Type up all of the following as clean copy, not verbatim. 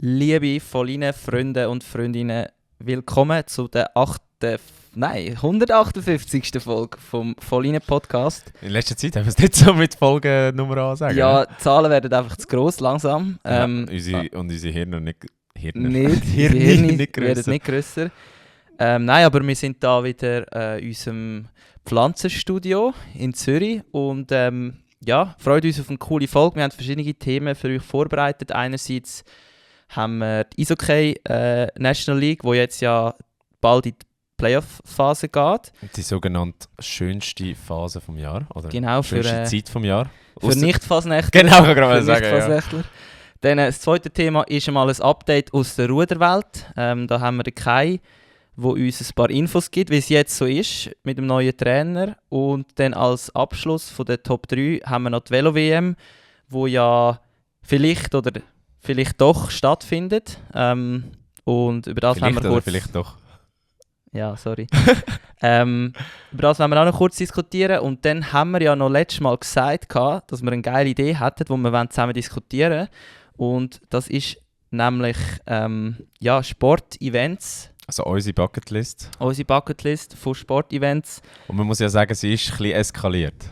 Liebe Folline-Freunde und Freundinnen, willkommen zu der 158. Folge vom Folline-Podcast. In letzter Zeit haben wir es nicht so mit Folgennummer ansagen. Ja, die Zahlen werden einfach zu gross langsam. Und unsere Hirne nicht Hirne werden nicht grösser. Nein, aber wir sind da wieder in unserem Pflanzenstudio in Zürich und freut uns auf eine coole Folge. Wir haben verschiedene Themen für euch vorbereitet. Einerseits haben wir die Eishockey National League, wo jetzt ja bald in die Playoff-Phase geht. Die sogenannte schönste Phase vom Jahr, oder genau, schönste Zeit vom Jahr. Für Nicht-Fasnächtler. Genau, kann ich gerade sagen. Ja. Dann das zweite Thema ist einmal ein Update aus der Ruderwelt. Da haben wir den Kai, der uns ein paar Infos gibt, wie es jetzt so ist mit dem neuen Trainer. Und dann als Abschluss von der Top 3 haben wir noch die Velo-WM, wo ja vielleicht doch stattfindet. Und über das vielleicht haben wir kurz... vielleicht doch. Ja, sorry. Über das wollen wir auch noch kurz diskutieren. Und dann haben wir ja noch letztes Mal gesagt, dass wir eine geile Idee hatten, die wir zusammen diskutieren wollen. Und das ist nämlich Sportevents. Also unsere Bucketlist. Unsere Bucketlist von Sportevents. Und man muss ja sagen, sie ist ein bisschen eskaliert.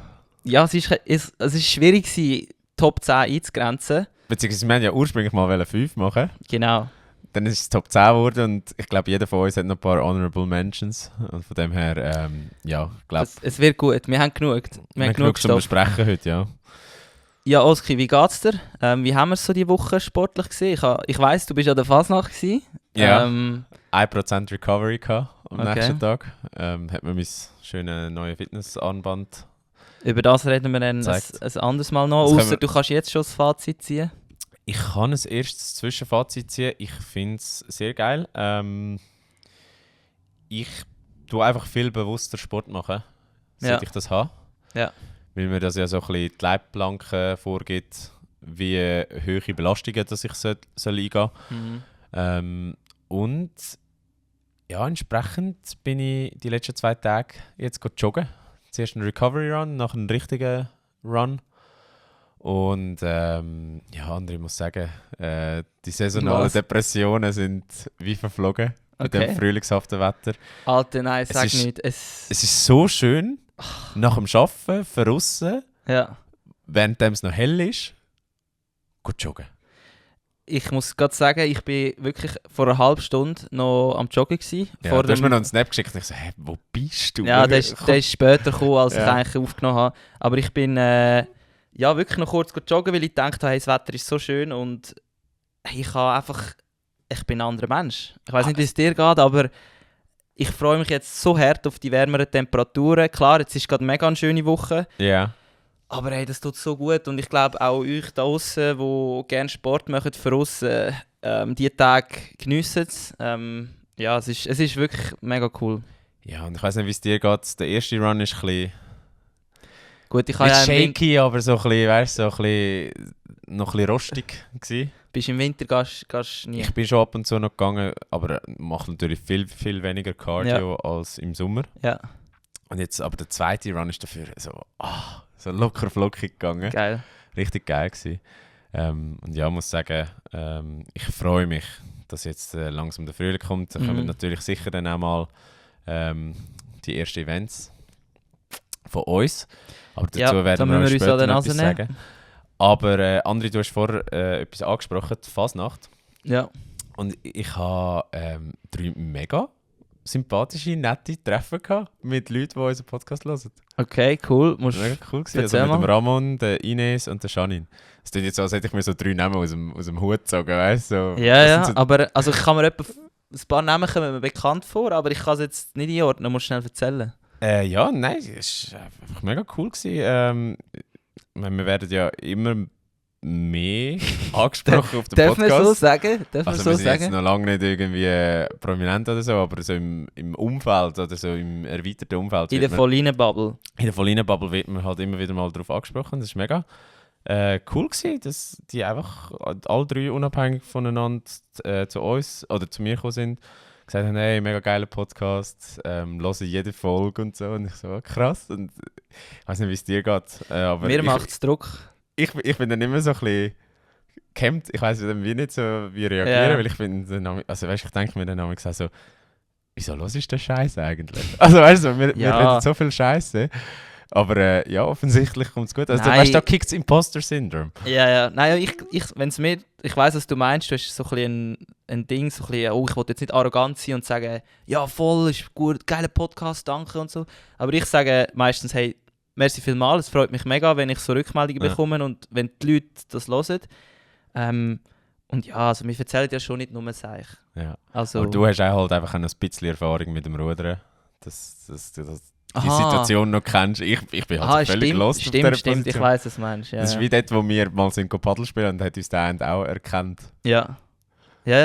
Ja, es ist schwierig gewesen, Top 10 einzugrenzen. Beziehungsweise wir wollten ja ursprünglich mal 5 machen. Genau. Dann ist es Top 10 geworden und ich glaube, jeder von uns hat noch ein paar Honorable Mentions. Und von dem her, ich glaube... Es wird gut, wir haben genug. Wir haben genug zum Besprechen heute, ja. Ja, Oski, wie geht's dir? Wie haben wir es so die Woche sportlich gesehen? Ich weiss, du bist an der Fasnacht gewesen. Ja, 1% Recovery am nächsten Tag. Hat mir mein schönes neues Fitnessarmband. Über das reden wir dann ein anderes Mal noch. Ausser du kannst jetzt schon das Fazit ziehen. Ich kann ein erstes Zwischenfazit ziehen. Ich finde es sehr geil. Ich tue einfach viel bewusster Sport machen, seit ich das habe. Ja. Weil mir das ja so ein bisschen die Leitplanke vorgibt, wie hohe Belastungen dass ich eingehen soll. Und ja, entsprechend bin ich die letzten 2 Tage jetzt joggen. Zuerst einen Recovery Run, nach einem richtigen Run. Und André muss sagen, die saisonalen Depressionen sind wie verflogen mit dem frühlingshaften Wetter. Alter, nein, sag nicht. Es ist so schön, nach dem Arbeiten, draussen, während es noch hell ist, gut joggen. Ich muss gerade sagen, ich bin wirklich vor einer halben Stunde noch am Joggen gewesen. Ja, du hast mir noch einen Snap geschickt und ich so, wo bist du? Ja, der ist später gekommen, als ich eigentlich aufgenommen habe. Aber ich bin wirklich noch kurz joggen, weil ich dachte, hey, das Wetter ist so schön und ich bin ein anderer Mensch. Ich weiß nicht, wie es dir geht, aber ich freue mich jetzt so hart auf die wärmeren Temperaturen. Klar, jetzt ist gerade mega eine schöne Woche. Ja. Yeah. Aber hey, das tut so gut und ich glaube auch euch da draussen, die gerne Sport machen, für uns die Tage geniessen es. Es ist wirklich mega cool. Ja, und ich weiss nicht, wie es dir geht. Der erste Run ist ein bisschen... Gut, ich nicht shaky, aber so ein bisschen, weißt, noch ein bisschen rostig gewesen. Bist du im Winter gehst nie? Ich bin schon ab und zu noch gegangen, aber mache natürlich viel, viel weniger Cardio als im Sommer. Ja. Und jetzt, aber der zweite Run ist dafür so locker flockig gegangen. Geil. Richtig geil gewesen. Und ja, ich muss sagen, ich freue mich, dass jetzt langsam der Frühling kommt. Da kommen natürlich sicher dann auch mal die ersten Events von uns. Aber dazu werden wir später noch etwas sagen. Aber André, du hast vorher etwas angesprochen, die Fasnacht. Ja. Und ich habe 3 mega sympathische, nette Treffen gehabt mit Leuten, die unseren Podcast hören. Okay, cool. Mega cool gewesen. Also mit dem Ramon, der Ines und der Janine. Es klingt jetzt so, als hätte ich mir so 3 Namen aus dem Hut gezogen, weißt du? So, ja, aber also ich kann mir ein paar Namen kommen mir bekannt vor, aber ich kann es jetzt nicht einordnen, musst du schnell erzählen. Ja, nein, es war einfach mega cool gewesen. Wir werden ja immer mehr angesprochen auf dem Podcast. Darf man so sagen? Wir sind jetzt noch lange nicht irgendwie prominent oder so, aber so im Umfeld oder so im erweiterten Umfeld. In der Folline-Bubble. In der Folline-Bubble wird man halt immer wieder mal darauf angesprochen. Das ist mega cool gewesen, dass die einfach alle 3 unabhängig voneinander zu uns oder zu mir gekommen sind. Gesagt haben, hey, mega geiler Podcast, höre jede Folge und so. Und ich so, krass. Und ich weiß nicht, wie es dir geht. Aber mir macht es Druck. Ich bin dann immer so ein bisschen gehemmt. Ich weiss wie nicht so, wie reagieren, weil ich bin, also weißt, ich denke mir dann auch so, wieso los ist der Scheiß eigentlich? Also weißt du, wir reden so viel Scheiße. Aber ja, offensichtlich kommt es gut. Also weißt du, da kickt das Imposter-Syndrom. Ja. Nein, ich weiss, was du meinst. Du hast so ein bisschen ein Ding, so ein bisschen, oh, ich wollte jetzt nicht arrogant sein und sagen, ja voll, ist gut, geiler Podcast, danke und so. Aber ich sage meistens, hey, merci vielmals, es freut mich mega, wenn ich so Rückmeldungen bekomme und wenn die Leute das hören. Und ja, also wir erzählen ja schon nicht nur Seich. Ja. Also, aber du hast auch halt einfach ein bisschen Erfahrung mit dem Rudern. Die Situation noch kennst. Ich bin halt völlig lost auf dieser Position. Stimmt, ich weiss, was du meinst. Ja, das ist wie dort, wo wir mal sind Paddel spielen und hat uns der End auch erkannt. Ja,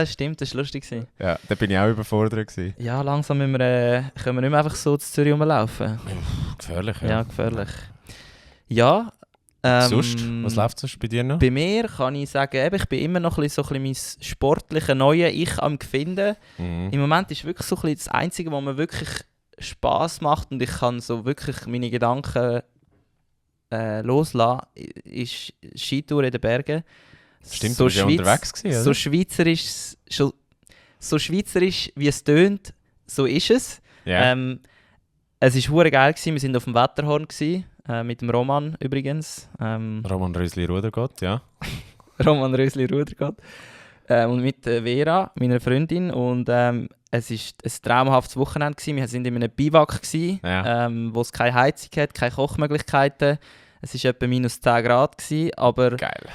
stimmt, das war lustig. Ja, da bin ich auch überfordert gewesen. Ja, langsam können wir nicht mehr einfach so zu Zürich rumlaufen. Gefährlich, ja. Ja, gefährlich. Ja. Sonst? Was läuft sonst bei dir noch? Bei mir kann ich sagen, ich bin immer noch ein bisschen mein sportliches neue Ich am Finden. Im Moment ist wirklich so ein bisschen das Einzige, was mir wirklich Spass macht und ich kann so wirklich meine Gedanken loslassen, ist Skitour in den Bergen. Stimmt, so du warst ja unterwegs gewesen, oder? So schweizerisch wie es tönt, so ist es. Yeah. Es war verdammt geil gewesen. Wir waren auf dem Wetterhorn gewesen, mit dem Roman übrigens. Roman Rösli-Rudergott, ja. Roman Rösli-Rudergott. Und mit Vera, meiner Freundin. Und es war ein traumhaftes Wochenende gewesen. Wir waren in einem Biwak, wo es keine Heizung hat, keine Kochmöglichkeiten. Es war etwa -10 Grad gewesen, aber geil.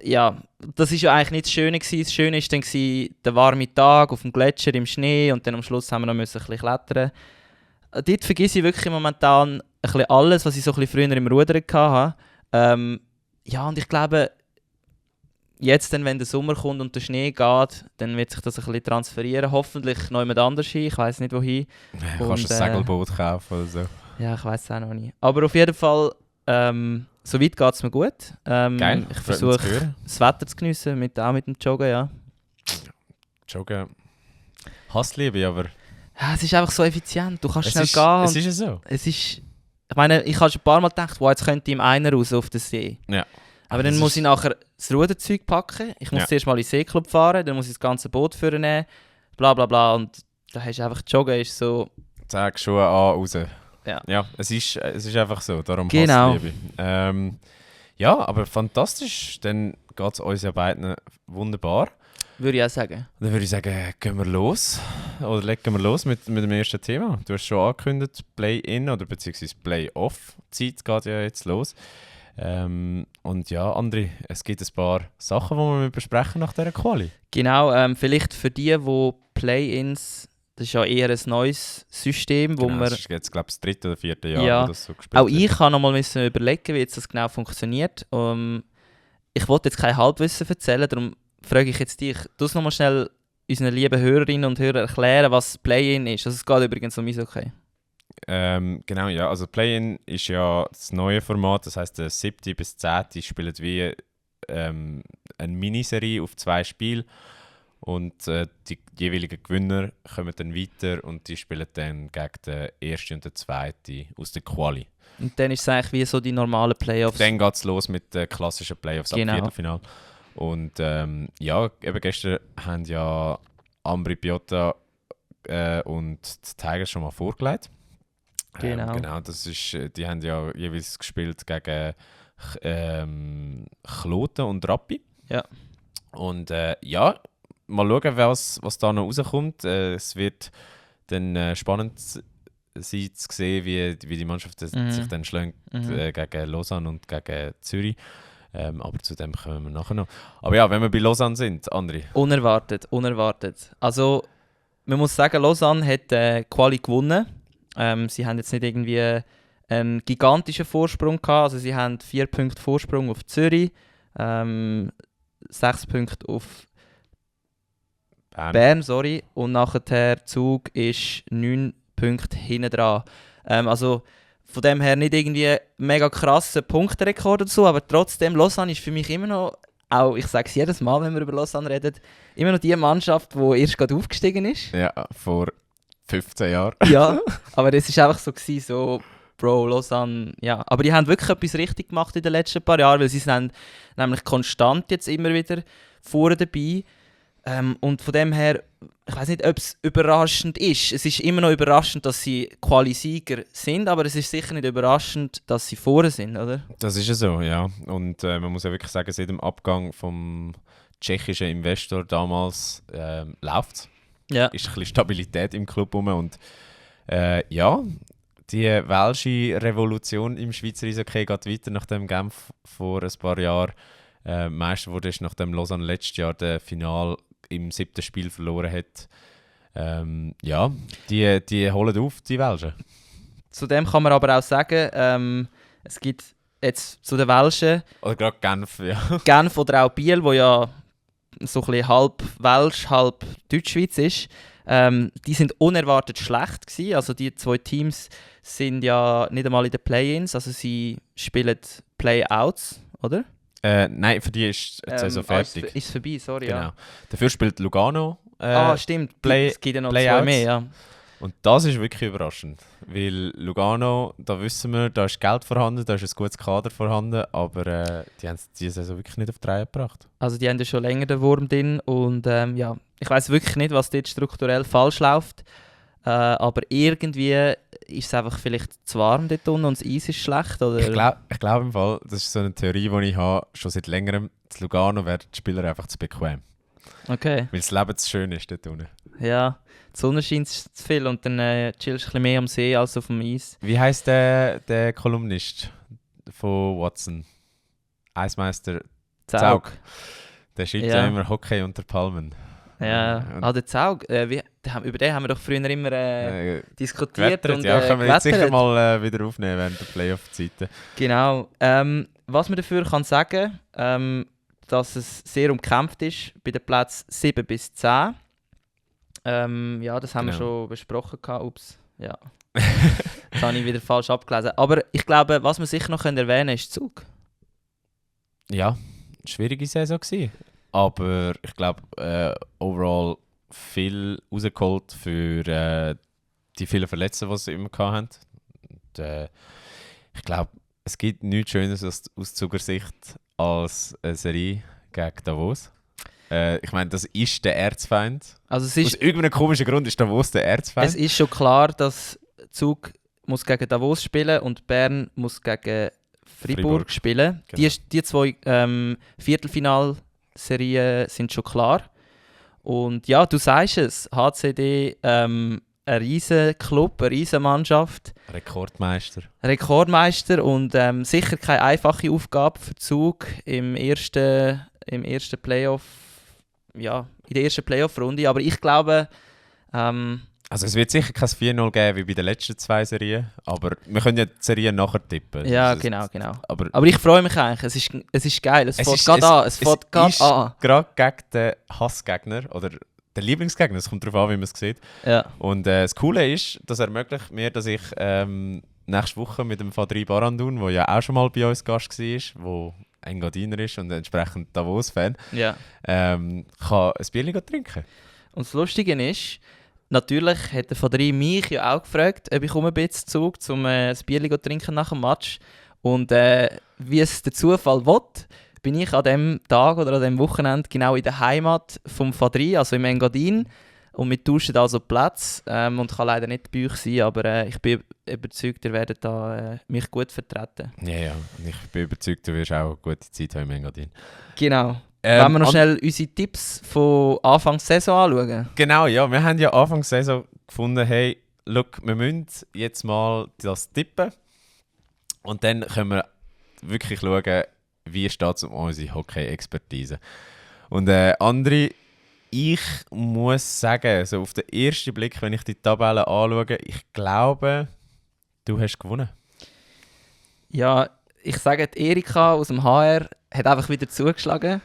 Ja, das war ja eigentlich nicht das Schöne gewesen. Das Schöne war dann der warme Tag auf dem Gletscher im Schnee und dann am Schluss haben wir noch ein bisschen klettern. Dort vergesse ich wirklich momentan ein bisschen alles, was ich so ein bisschen früher im Rudern hatte. Ja, und ich glaube, jetzt, wenn der Sommer kommt und der Schnee geht, dann wird sich das ein bisschen transferieren. Hoffentlich noch jemand anders hin, ich weiss nicht wohin. Ja, kannst du ein Segelboot kaufen oder so. Ja, ich weiss es auch noch nicht. Aber auf jeden Fall, soweit geht es mir gut. Geil, ich versuche das Wetter zu geniessen, auch mit dem Joggen, ja. Joggen, Hassliebe, aber... Ja, es ist einfach so effizient, du kannst schnell gehen. Es ist ja so. Ich meine, ich habe schon ein paar Mal gedacht, wow, jetzt könnte ich im einen raus auf den See. Ja. Aber dann muss ich nachher das Ruderzeug packen, ich muss zuerst mal in den Seeclub fahren, dann muss ich das ganze Boot nehmen, bla bla bla. Und da hast du einfach, Joggen ist so... Sag Schuhe an, raus. Ja, es ist einfach so, darum Hassliebe. Ja, aber fantastisch, dann geht es uns ja beiden wunderbar. Würde ich auch sagen. Dann würde ich sagen, gehen wir los. Oder legen wir los mit dem ersten Thema. Du hast schon angekündigt, Play-In oder beziehungsweise Play-Off. Die Zeit geht ja jetzt los. Und ja, André, es gibt ein paar Sachen, die wir besprechen nach dieser Quali. Genau, vielleicht für die Play-Ins, das ist ja eher ein neues System, wo das ist jetzt, glaube ich, das 3. oder 4. Jahr, wo das so gespielt auch wird. Ich kann noch mal überlegen, wie jetzt das genau funktioniert. Ich wollte jetzt kein Halbwissen erzählen, darum frage ich jetzt dich, du noch mal schnell unseren lieben Hörerinnen und Hörern erklären, was Play-In ist. Also es geht übrigens um Eishockey. Genau, ja. Also Play-In ist ja das neue Format, das heisst, der 7. bis 10. spielen wie eine Miniserie auf 2 Spiele und die jeweiligen Gewinner kommen dann weiter und die spielen dann gegen den 1. und den 2. aus der Quali. Und dann ist es eigentlich wie so die normalen Playoffs? Dann geht es los mit den klassischen Playoffs ab Viertelfinale. Und ja, eben gestern haben ja Ambri Piotta und die Tigers schon mal vorgelegt. Genau, das ist, die haben ja jeweils gespielt gegen Kloten und Rappi. Ja. Und ja, mal schauen, was da noch rauskommt. Es wird dann spannend sein zu sehen, wie die Mannschaft sich dann schlägt gegen Lausanne und gegen Zürich. Aber zu dem kommen wir nachher noch. Aber ja, wenn wir bei Lausanne sind, André. Unerwartet. Also, man muss sagen, Lausanne hat Quali gewonnen. Sie haben jetzt nicht irgendwie einen gigantischen Vorsprung gehabt. Also sie haben 4 Punkte Vorsprung auf Zürich, 6 Punkte auf Bern, und nachher der Zug ist 9 Punkte hinten dran. Also von dem her nicht irgendwie mega krasser Punkterekord oder so, aber trotzdem, Lausanne ist für mich immer noch, auch ich sage es jedes Mal, wenn wir über Lausanne reden, immer noch die Mannschaft, die erst gerade aufgestiegen ist. Ja, vor 15 Jahren. Ja, aber es war einfach so, Bro, Lausanne, ja. Aber die haben wirklich etwas richtig gemacht in den letzten paar Jahren, weil sie sind nämlich konstant jetzt immer wieder vorne dabei. Und von dem her, ich weiß nicht, ob es überraschend ist. Es ist immer noch überraschend, dass sie Quali-Sieger sind, aber es ist sicher nicht überraschend, dass sie vorne sind, oder? Das ist ja so, ja. Und man muss ja wirklich sagen, seit dem Abgang vom tschechischen Investor damals läuft es. Ja. Ist ein bisschen Stabilität im Club rum und ja, die welsche Revolution im Schweizer Eishockey geht weiter, nachdem Genf vor ein paar Jahren Meister wurde, nachdem Lausanne letztes Jahr das Final im 7. Spiel verloren hat. Ja, die holen auf, die Welschen. Zudem kann man aber auch sagen, es gibt jetzt zu den Welschen... Oder gerade Genf, ja. Genf oder auch Biel, wo ja so ein bisschen halb Welsch, halb Deutschschweiz ist. Die sind unerwartet schlecht gewesen. Also die zwei Teams sind ja nicht einmal in den Play-Ins, also sie spielen Play-Outs, oder? Nein, für die ist die Saison fertig. Ist es vorbei, sorry. Genau. Ja. Dafür spielt Lugano Stimmt. Play- Es gibt ja noch Playouts. zwei mehr, ja. Und das ist wirklich überraschend, weil Lugano, da wissen wir, da ist Geld vorhanden, da ist ein gutes Kader vorhanden, aber die haben es diese Saison wirklich nicht auf die Reihe gebracht. Also die haben ja schon länger den Wurm drin und ja, ich weiß wirklich nicht, was dort strukturell falsch läuft, aber irgendwie ist es einfach vielleicht zu warm dort unten und das Eis ist schlecht, oder? Ich glaube im Fall, das ist so eine Theorie, die ich habe, schon seit längerem, zu Lugano werden die Spieler einfach zu bequem. Okay. Weil das Leben zu schön ist dort unten. Ja, die Sonne scheint zu viel und dann chillst du ein bisschen mehr am See als auf dem Eis. Wie heisst der Kolumnist von Watson? Eismeister Zaug. Der schreibt ja immer Hockey unter Palmen. Ja, der Zaug, über den haben wir doch früher immer diskutiert. Gewettert, und ja, können wir jetzt sicher gewettert. mal wieder aufnehmen während der Playoff-Zeiten. Genau. Was man dafür kann sagen, dass es sehr umkämpft ist bei den Plätzen 7 bis 10. Ja, das haben wir schon besprochen. Ups, ja. Das habe ich wieder falsch abgelesen. Aber ich glaube, was wir sicher noch erwähnen können, ist Zug. Ja, schwierige Saison gewesen. Aber ich glaube, overall viel rausgeholt für die vielen Verletzten, die sie immer hatten. Und, ich glaube, es gibt nichts Schöneres aus Zuger Sicht als eine Serie gegen Davos. Ich meine, das ist der Erzfeind. Also es ist, aus irgendeinem komischen Grund ist Davos der Erzfeind. Es ist schon klar, dass Zug muss gegen Davos spielen und Bern muss gegen Fribourg spielen. Genau. Die zwei Viertelfinalserien sind schon klar. Und ja, du sagst es, HCD, ein riesen Club, eine riesen Mannschaft. Rekordmeister und sicher keine einfache Aufgabe für Zug im ersten Playoff, ja, in der ersten Playoff-Runde. Aber ich glaube... also es wird sicher kein 4-0 geben wie bei den letzten zwei Serien, aber wir können ja die Serien nachher tippen. Ja, genau. Aber ich freue mich eigentlich, es ist geil, es fängt gerade an. Es fängt gerade gegen den Hassgegner oder den Lieblingsgegner, es kommt darauf an, wie man es sieht. Ja. Und das Coole ist, das ermöglicht mir, dass ich nächste Woche mit dem Fadri Barandun, der ja auch schon mal bei uns Gast war, wo Engadiner ist und entsprechend Davos-Fan, kann ein Bier trinken. Und das Lustige ist, natürlich hat der Fadri mich ja auch gefragt, ob ich ein bisschen Zug um ein Bier zu trinken nach dem Match. Und wie es der Zufall will, bin ich an dem Tag oder an dem Wochenende genau in der Heimat vom Fadri, also im Engadin. Und wir tauschen also Platz und kann leider nicht bei euch sein, aber ich bin überzeugt, ihr werdet da mich gut vertreten. Ja, und ich bin überzeugt, du wirst auch eine gute Zeit haben im Engadin. Genau. Wollen wir noch schnell unsere Tipps von Anfang Saison anschauen? Genau, ja. Wir haben ja Anfang Saison gefunden, hey, look, wir müssen jetzt mal das tippen. Und dann können wir wirklich schauen, wie steht es um unsere Hockey-Expertise. Und André, ich muss sagen, so auf den ersten Blick, wenn ich die Tabelle anschaue, ich glaube, du hast gewonnen. Ja, ich sage, die Erika aus dem HR hat einfach wieder zugeschlagen.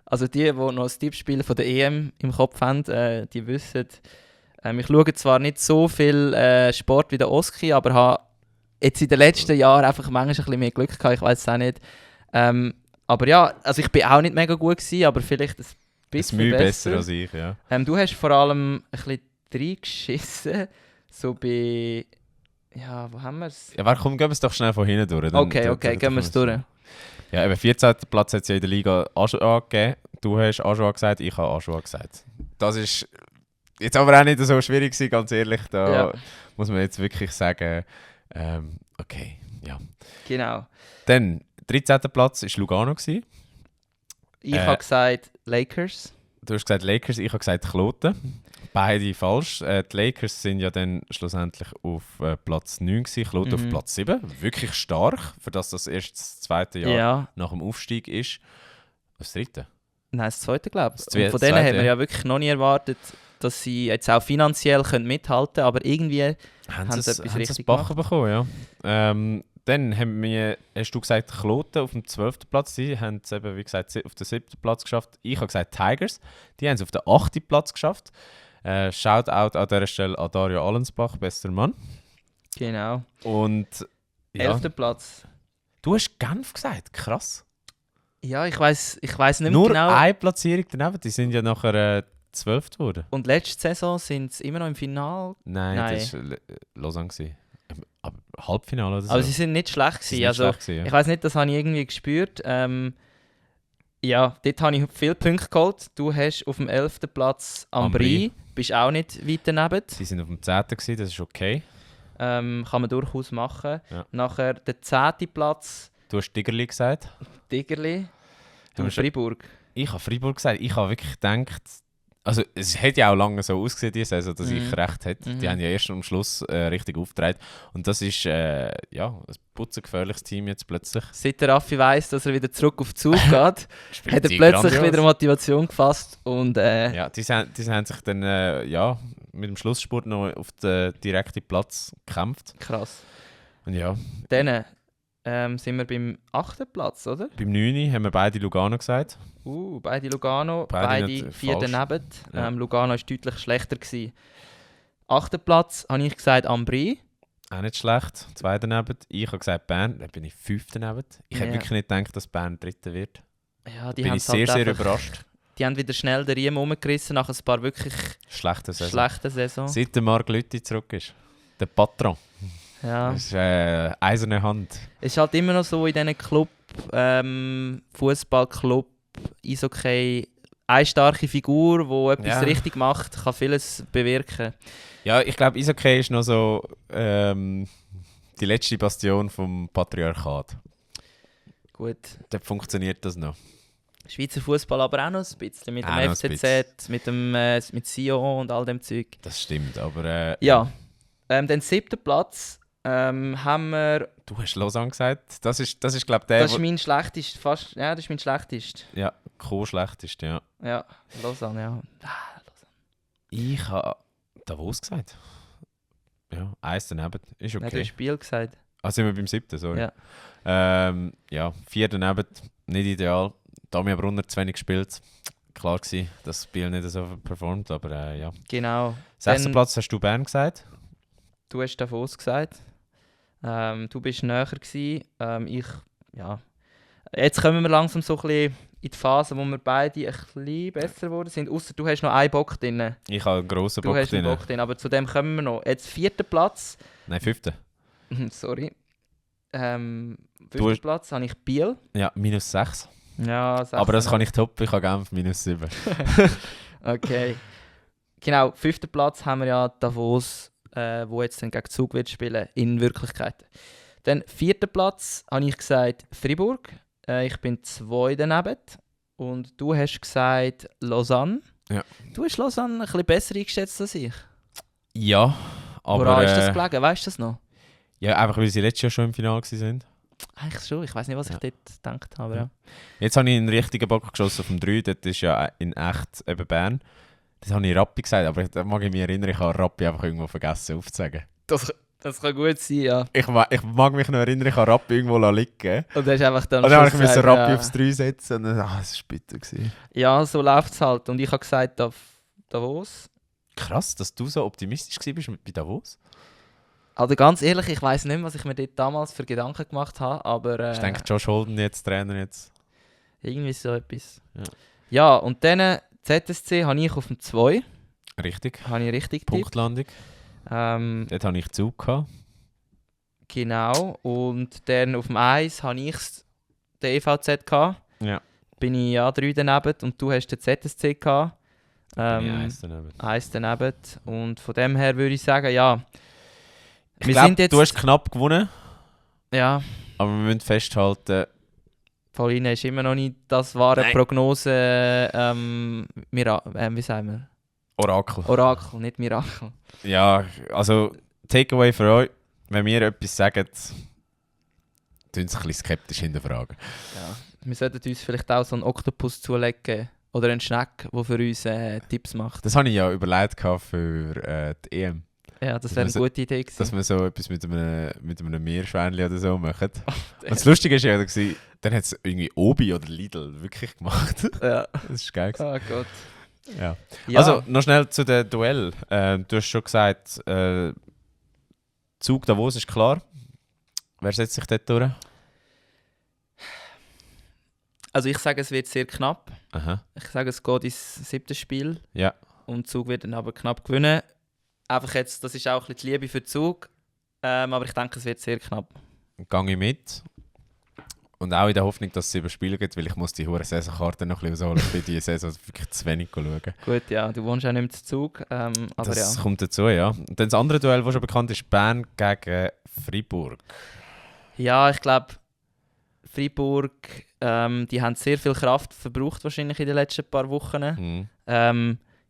Also die noch das Tippspiel von der EM im Kopf haben, die wissen, ich schaue zwar nicht so viel Sport wie der Oski, aber habe jetzt in den letzten Jahren einfach manchmal ein bisschen mehr Glück gehabt, ich weiß es auch nicht. Aber ja, also ich bin auch nicht mega gut gewesen, aber vielleicht ein bisschen besser als ich, ja. Du hast vor allem ein bisschen reingeschissen, so bei Ja, wo haben wir es? Ja, komm, gehen wir es doch schnell von hinten durch. Okay, gehen wir es durch. Ja, eben 14. Platz hat es ja in der Liga Ajoa gegeben. Du hast Ajoa gesagt, ich habe Ajoa gesagt. Das ist jetzt aber auch nicht so schwierig gewesen, ganz ehrlich. Da muss man jetzt wirklich sagen, okay, ja. Genau. Dann, 13. Platz war Lugano gewesen. Ich habe gesagt Lakers. Du hast gesagt Lakers, ich habe gesagt Kloten. Beide falsch. Die Lakers sind ja dann schlussendlich auf Platz 9 gewesen, Kloten auf Platz 7. Wirklich stark, für das erst das zweite Jahr nach dem Aufstieg ist. Das dritte? Nein, das zweite, glaube ich. Von denen haben wir ja wirklich noch nie erwartet, dass sie jetzt auch finanziell mithalten können, aber irgendwie haben sie etwas richtig gemacht. Bekommen, ja. Dann hast du gesagt, Kloten auf dem 12. Platz. Sie haben es eben, wie gesagt, auf den 7. Platz geschafft. Ich habe gesagt Tigers. Die haben es auf den 8. Platz geschafft. Shoutout an dieser Stelle an Dario Allensbach, bester Mann. Genau. Und 11. Platz. Du hast Genf gesagt, krass. Ja, ich weiss nicht mehr nur genau. Nur eine Platzierung daneben, die sind ja nachher 12. geworden. Und letzte Saison sind sie immer noch im Finale? Nein. Das war Lausanne. Aber Halbfinale oder so. Aber sie sind nicht schlecht gewesen. Ich weiss nicht, das habe ich irgendwie gespürt. Ja, dort habe ich viele Punkte geholt. Du hast auf dem 11. Platz Ambri. Bist auch nicht weit daneben. Sie sind auf dem 10. gewesen, das ist okay. Kann man durchaus machen. Ja. Nachher der 10. Platz. Du hast Tigerli gesagt. Tigerli. Du hast Freiburg. Ich habe Freiburg gesagt. Ich habe wirklich gedacht... Also es hat ja auch lange so ausgesehen, diese Saison, dass ich recht hätte. Die haben ja erst am Schluss richtig aufgetragen. Und das ist ein putzengefährliches Team jetzt plötzlich. Seit der Raffi weiss, dass er wieder zurück auf den Zug geht, hat er plötzlich wieder Motivation gefasst. Und, ja, die haben sich dann mit dem Schlussspurt noch auf den direkten Platz gekämpft. Krass. Und ja. Dann sind wir beim 8. Platz, oder? Beim 9. haben wir beide Lugano gesagt. Beide Lugano, beide 4 daneben. Ja. Lugano war deutlich schlechter gewesen. 8. Platz habe ich gesagt Ambri. Auch nicht schlecht, 2 daneben. Ich habe gesagt Bern, dann bin ich 5 daneben. Ich hätte wirklich nicht gedacht, dass Bern 3. wird. Ja, die bin ich sehr, sehr überrascht. Die haben wieder schnell den Riemen umgerissen nach ein paar wirklich schlechten Saisons. Seit der Marc Lüthi zurück ist. Der Patron. Ja. Das ist eiserne Hand. Es ist halt immer noch so in diesen Club, Fußballclub, Eishockey, eine starke Figur, die etwas richtig macht, kann vieles bewirken. Ja, ich glaube, Eishockey ist noch so die letzte Bastion vom Patriarchat. Gut. Dort funktioniert das noch. Schweizer Fußball aber auch noch ein bisschen, mit dem FCZ, mit Sion und all dem Zeug. Das stimmt, aber... Den 7. Platz haben wir... Du hast Lausanne gesagt. Das ist glaube ich, der... Das ist mein schlechtest, fast... Ja, das ist mein schlechtest. Ja, co-schlechtest, ja. Ja, Lausanne, ja. Lausanne. Ich habe Davos gesagt. Ja, 1 daneben. Ist okay. Ja, du hast Spiel gesagt. Sind wir beim 7., sorry. Ja. 4 daneben, nicht ideal. Damien Brunner zu wenig gespielt. Klar war, dass das Spiel nicht so performt, aber ja. Genau. 6. Platz hast du Bern gesagt. Du hast Davos gesagt. Du bist näher gewesen. Jetzt kommen wir langsam so ein bisschen in die Phase, wo wir beide ein bisschen besser geworden sind. Ausser du hast noch einen Bock drin. Ich habe einen grossen Bock drin. Du hast einen Bock drin, aber zu dem kommen wir noch. Jetzt 4. Platz. Nein, 5. Sorry. 5. Platz habe ich Biel. Ja, -6. Ja, 6. Aber das kann ich toppen, ich habe Genf -7. Okay. Genau, 5. Platz haben wir ja Davos, wo jetzt dann gegen Zug wird spielen, in Wirklichkeit. Dann 4. Platz habe ich gesagt Freiburg. Ich bin 2 daneben. Und du hast gesagt Lausanne. Ja. Du hast Lausanne ein bisschen besser eingeschätzt als ich. Ja, aber... Woran ist das gelegen? Weißt du das noch? Ja, einfach weil sie letztes Jahr schon im Finale waren. Eigentlich schon. Ich weiß nicht, was ich dort gedacht habe. Ja. Jetzt habe ich einen richtigen Bock geschossen auf dem 3. Das ist ja in echt eben Bern. Das habe ich Rappi gesagt, aber da mag ich mich erinnern, ich habe Rappi einfach irgendwo vergessen aufzusagen. Das kann gut sein, ja. Ich mag mich noch erinnern, ich habe Rappi irgendwo liegen. Und dann hast einfach dann... Und dann habe ich Rappi aufs 3 setzen und dann, das war bitter. Ja, so läuft es halt. Und ich habe gesagt, Davos. Krass, dass du so optimistisch warst bei Davos. Also ganz ehrlich, ich weiss nicht mehr, was ich mir dort damals für Gedanken gemacht habe, aber... Ich denke, Josh Holden jetzt, Trainer jetzt. Irgendwie so etwas. Ja, und dann ZSC habe ich auf dem 2. Richtig. Habe ich richtig Punktlandung. Dort hatte ich Zug gehabt. Genau. Und dann auf dem 1 hatte ich den EVZ gehabt. Ja. Bin ich 3 daneben und du hast den ZSC gehabt. Bin ich 1 daneben. 1 daneben. Und von dem her würde ich sagen, ja. Ich glaube, du hast knapp gewonnen. Ja. Aber wir müssen festhalten... Pauline ist immer noch nicht das wahre Prognose... wie sagen wir? Orakel, nicht Mirakel. Ja, also Takeaway für euch, wenn wir etwas sagen, tun sie ein bisschen skeptisch hinterfragen. Ja, wir sollten uns vielleicht auch so einen Oktopus zulegen oder einen Schneck, der für uns Tipps macht. Das habe ich ja überlegt für die EM. Ja, das wäre eine gute Idee gewesen. Dass wir so etwas mit einem Meerschweinchen oder so machen. Und das Lustige ist ja, dann hat es irgendwie Obi oder Lidl wirklich gemacht. Ja. Das ist geil. Oh Gott. Ja. Also, noch schnell zu dem Duell. Du hast schon gesagt, Zug Davos ist klar. Wer setzt sich dort durch? Also ich sage, es wird sehr knapp. Aha. Ich sage, es geht ins 7. Spiel. Ja. Und Zug wird dann aber knapp gewinnen. Einfach jetzt, das ist auch ein bisschen die Liebe für Zug. Aber ich denke, es wird sehr knapp. Gehe ich mit. Und auch in der Hoffnung, dass es Überspiele gibt, weil ich muss die hohe Saisonkarte noch ein bisschen ausholen. Ich bin diese Saison wirklich zu wenig schauen. Gut, ja, du wohnst auch nicht mehr zu Zug. Aber das ja. kommt dazu, ja. Und dann das andere Duell, das schon bekannt ist, Bern gegen Freiburg. Ja, ich glaube, Freiburg, die haben sehr viel Kraft verbraucht wahrscheinlich in den letzten paar Wochen.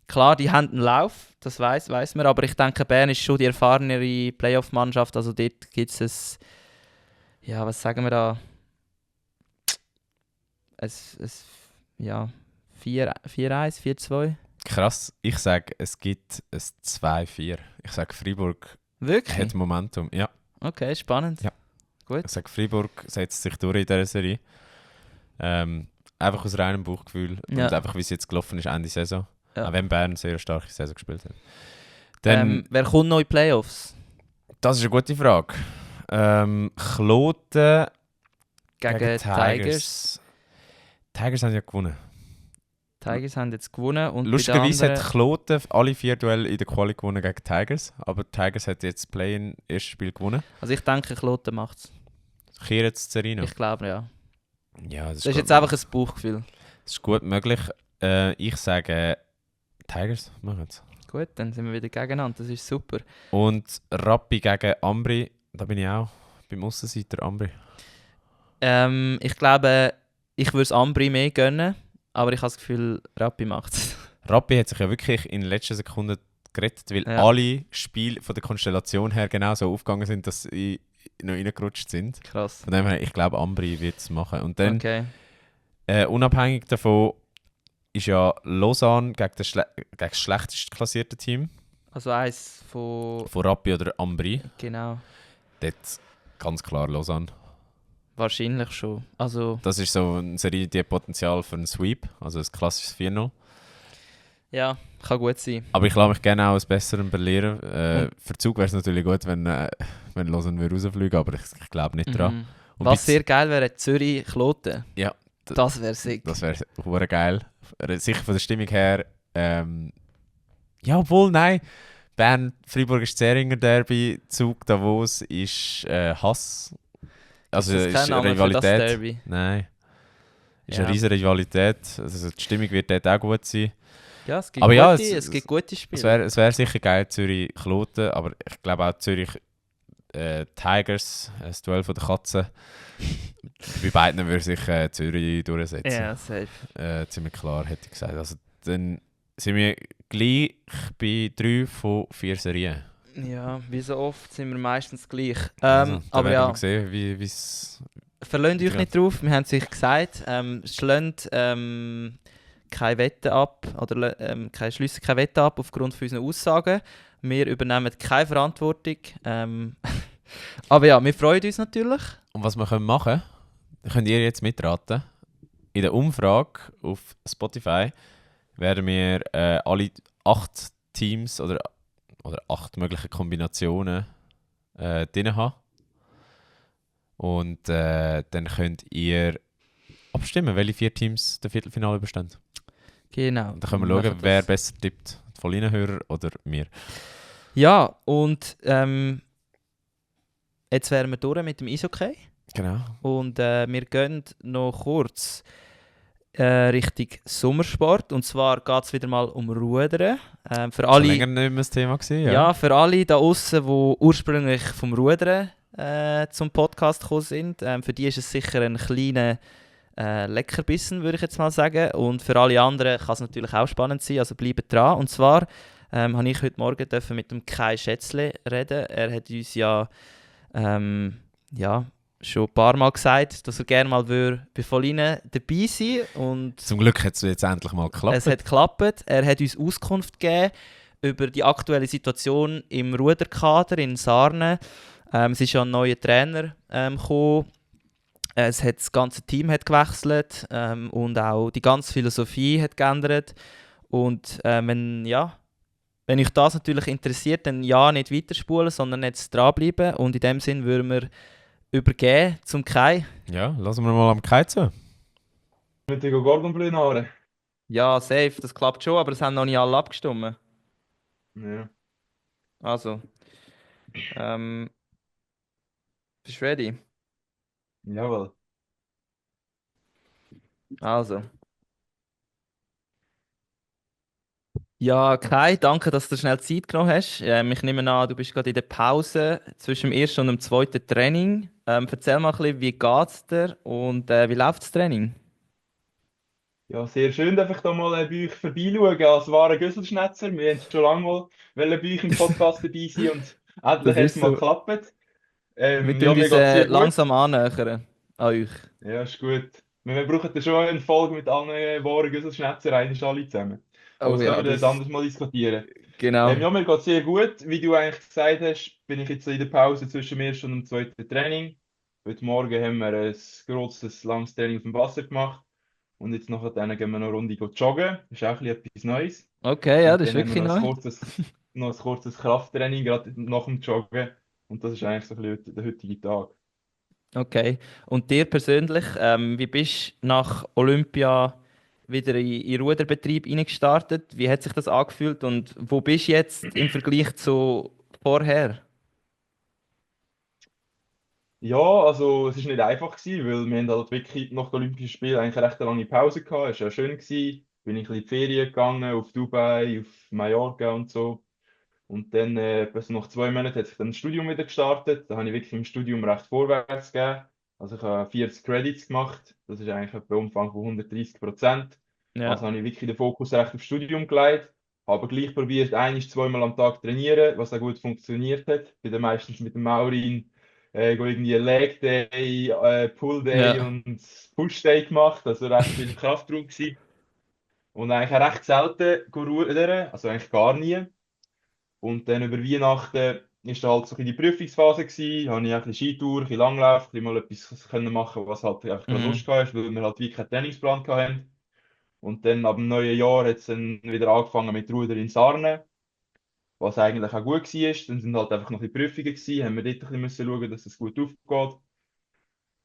Klar, die haben einen Lauf, das weiss man, aber ich denke, Bern ist schon die erfahrenere Playoff-Mannschaft. Also dort gibt es ja, was sagen wir da? 4-1, 4-2. Krass, ich sage, es gibt ein 2-4. Ich sage, Freiburg hat Momentum. Ja. Okay, spannend. Ja. Gut. Ich sage, Freiburg setzt sich durch in dieser Serie. Einfach aus reinem Bauchgefühl und einfach, wie es jetzt gelaufen ist, Ende Saison. Ja. Auch wenn Bern eine sehr starke Saison gespielt hat. Dann, wer kommt noch in die Playoffs? Das ist eine gute Frage. Kloten gegen Tigers. Tigers haben ja gewonnen. Tigers haben jetzt gewonnen. Und lustigerweise hat Kloten alle 4 Duelle in der Quali gewonnen gegen Tigers. Aber Tigers hat jetzt das Play-in erstes Spiel gewonnen. Also ich denke, Kloten macht es. Kehren zu Zerino? Ich glaube, ja. Ja, das ist jetzt einfach ein Bauchgefühl. Das ist gut möglich. Ich sage, Tigers machen es. Gut, dann sind wir wieder gegeneinander. Das ist super. Und Rappi gegen Ambri, da bin ich auch beim Aussenseiter Ambri. Ich glaube, ich würde es Ambri mehr gönnen, aber ich habe das Gefühl, Rappi macht es. Rappi hat sich ja wirklich in den letzten Sekunden gerettet, weil alle Spiele von der Konstellation her genau so aufgegangen sind, dass sie noch reingerutscht sind. Krass. Von dem her, ich glaube, Ambri wird es machen. Und dann, unabhängig davon, ist ja Lausanne gegen das schlechtest klassierte Team. Also eins von Rappi oder Ambri. Genau. Dort ganz klar Lausanne. Wahrscheinlich schon. Also das ist so eine Serie, die Potenzial für einen Sweep, also ein klassisches 4-0. Ja, kann gut sein. Aber ich lasse mich gerne auch als Besseren belehren. Für Zug wäre es natürlich gut, wenn Lausanne rausfliegen, aber ich glaube nicht dran. Und was sehr geil wäre, Zürich-Kloten. Ja. Das wäre sick. Das wäre sehr geil. Sicher von der Stimmung her. Ja, obwohl, nein. Bern-Freiburg ist Zähringer Derby, Zug Davos ist Hass. Also ist eine Rivalität. Nein. Ist eine riesige Rivalität. Also die Stimmung wird dort auch gut sein. Ja, es gibt, es gibt gute Spiele. Es wär sicher geil, Zürich-Kloten, aber ich glaube auch Zürich Tigers, das Duell von der Katzen. Bei beiden würde sich Zürich durchsetzen. Ja, safe. Ziemlich klar, hätte ich gesagt. Also dann sind wir gleich bei 3 von 4 Serien. Ja, wie so oft sind wir meistens gleich. Aber ja, sehen, wie es. Verlasst euch nicht drauf, wir haben es euch gesagt. Schlönt keine Wette ab oder schliessen keine Wette ab aufgrund von unseren Aussagen. Wir übernehmen keine Verantwortung. Aber ja, wir freuen uns natürlich. Und was wir machen können, könnt ihr jetzt mitraten. In der Umfrage auf Spotify werden wir alle 8 Teams oder 8 mögliche Kombinationen drin haben. Und dann könnt ihr abstimmen, welche 4 Teams das Viertelfinale überstehen. Genau. Und dann können wir schauen, wer besser tippt. Die Vollinenhörer oder wir. Ja, und jetzt wären wir durch mit dem Eishockey. Genau. Und wir gehen noch kurz Richtung Sommersport. Und zwar geht es wieder mal um Rudern. Für alle, länger nicht mehr das Thema gewesen, ja. ja, für alle da außen, die ursprünglich vom Rudern zum Podcast gekommen sind, für die ist es sicher ein kleiner Leckerbissen, würde ich jetzt mal sagen. Und für alle anderen kann es natürlich auch spannend sein, also bleibt dran. Und zwar habe ich heute Morgen mit dem Kai Schätzle reden. Er hat uns ja schon ein paar Mal gesagt, dass er gerne mal bei Volline dabei sein und zum Glück hat es jetzt endlich mal geklappt. Es hat geklappt. Er hat uns Auskunft gegeben über die aktuelle Situation im Ruderkader in Sarne. Es ist ja ein neuer Trainer gekommen. Das ganze Team hat gewechselt und auch die ganze Philosophie hat geändert. Und wenn euch das natürlich interessiert, dann ja, nicht weiterspulen, sondern jetzt dranbleiben. Und in dem Sinn würden wir übergeben zum Kai. Ja, lassen wir mal am Kai zu. Mit dem Gordon Blünare. Ja, safe, das klappt schon, aber es haben noch nicht alle abgestimmt. Ja. Also, bist du ready? Jawohl. Also. Ja, Kai, danke, dass du schnell Zeit genommen hast. Ich nehme an, du bist gerade in der Pause zwischen dem ersten und dem zweiten Training. Erzähl mal ein bisschen, wie geht's dir und wie läuft das Training? Ja, sehr schön, dass ich da mal bei euch vorbeischauen als wahrer Güsselschnätzer. Wir haben schon lange mal bei euch im Podcast dabei sein und endlich hat es mal geklappt. Wir Ja, tun mir uns geht's sehr gut. langsam annähern an euch. Ja, ist gut. Wir brauchen da schon eine Folge mit allen wahren Güsselschnätzer, eigentlich alle zusammen. Aber das können wir dann anders mal diskutieren. Genau. Ja, mir geht es sehr gut. Wie du eigentlich gesagt hast, bin ich jetzt in der Pause zwischen dem ersten und dem zweiten Training. Heute Morgen haben wir ein grosses, langes Training auf dem Wasser gemacht. Und jetzt nachher gehen wir noch eine Runde joggen. Das ist auch ein bisschen etwas Neues. Okay, ja, Und das ist dann haben wirklich wir neu. noch ein kurzes Krafttraining, gerade nach dem Joggen. Und das ist eigentlich so ein bisschen der heutige Tag. Okay. Und dir persönlich, wie bist du nach Olympia wieder in den Ruderbetrieb eingestartet? Wie hat sich das angefühlt und wo bist du jetzt im Vergleich zu vorher? Ja, also es ist nicht einfach gewesen, weil wir haben halt wirklich nach den Olympischen Spielen eigentlich eine recht lange Pause gehabt. Es war ja schön gewesen. Bin ich ein bisschen in die Ferien gegangen, auf Dubai, auf Mallorca und so. Und dann, etwa so nach 2 Monaten, hat sich dann das Studium wieder gestartet. Da habe ich wirklich im Studium recht vorwärts gegeben. Also ich habe 40 Credits gemacht. Das ist eigentlich etwa ein Umfang von 130%. Also Ja. habe ich wirklich den Fokus recht aufs Studium gelegt. Aber gleich probiert, ein-, zweimal am Tag trainieren, was auch gut funktioniert hat. Bin dann meistens mit dem Maurin irgendwie Leg Day, Pull Day Ja. und Push Day gemacht. Also recht viel Kraftraum gewesen. Und eigentlich auch recht selten rudern, also eigentlich gar nie. Und dann über Weihnachten ist da halt so ein bisschen die Prüfungsphase gewesen. Habe ich ein bisschen Skitour, ein bisschen Langlauf, ein bisschen mal etwas können machen, was halt einfach gerade Lust hatte, weil wir halt wie keinen Trainingsplan hatten. Und dann ab dem neuen Jahr hat es dann wieder angefangen mit Rudern in Sarne, was eigentlich auch gut war. Dann sind halt einfach noch die Prüfungen gewesen, haben wir dort ein bisschen müssen schauen, dass es gut aufgeht.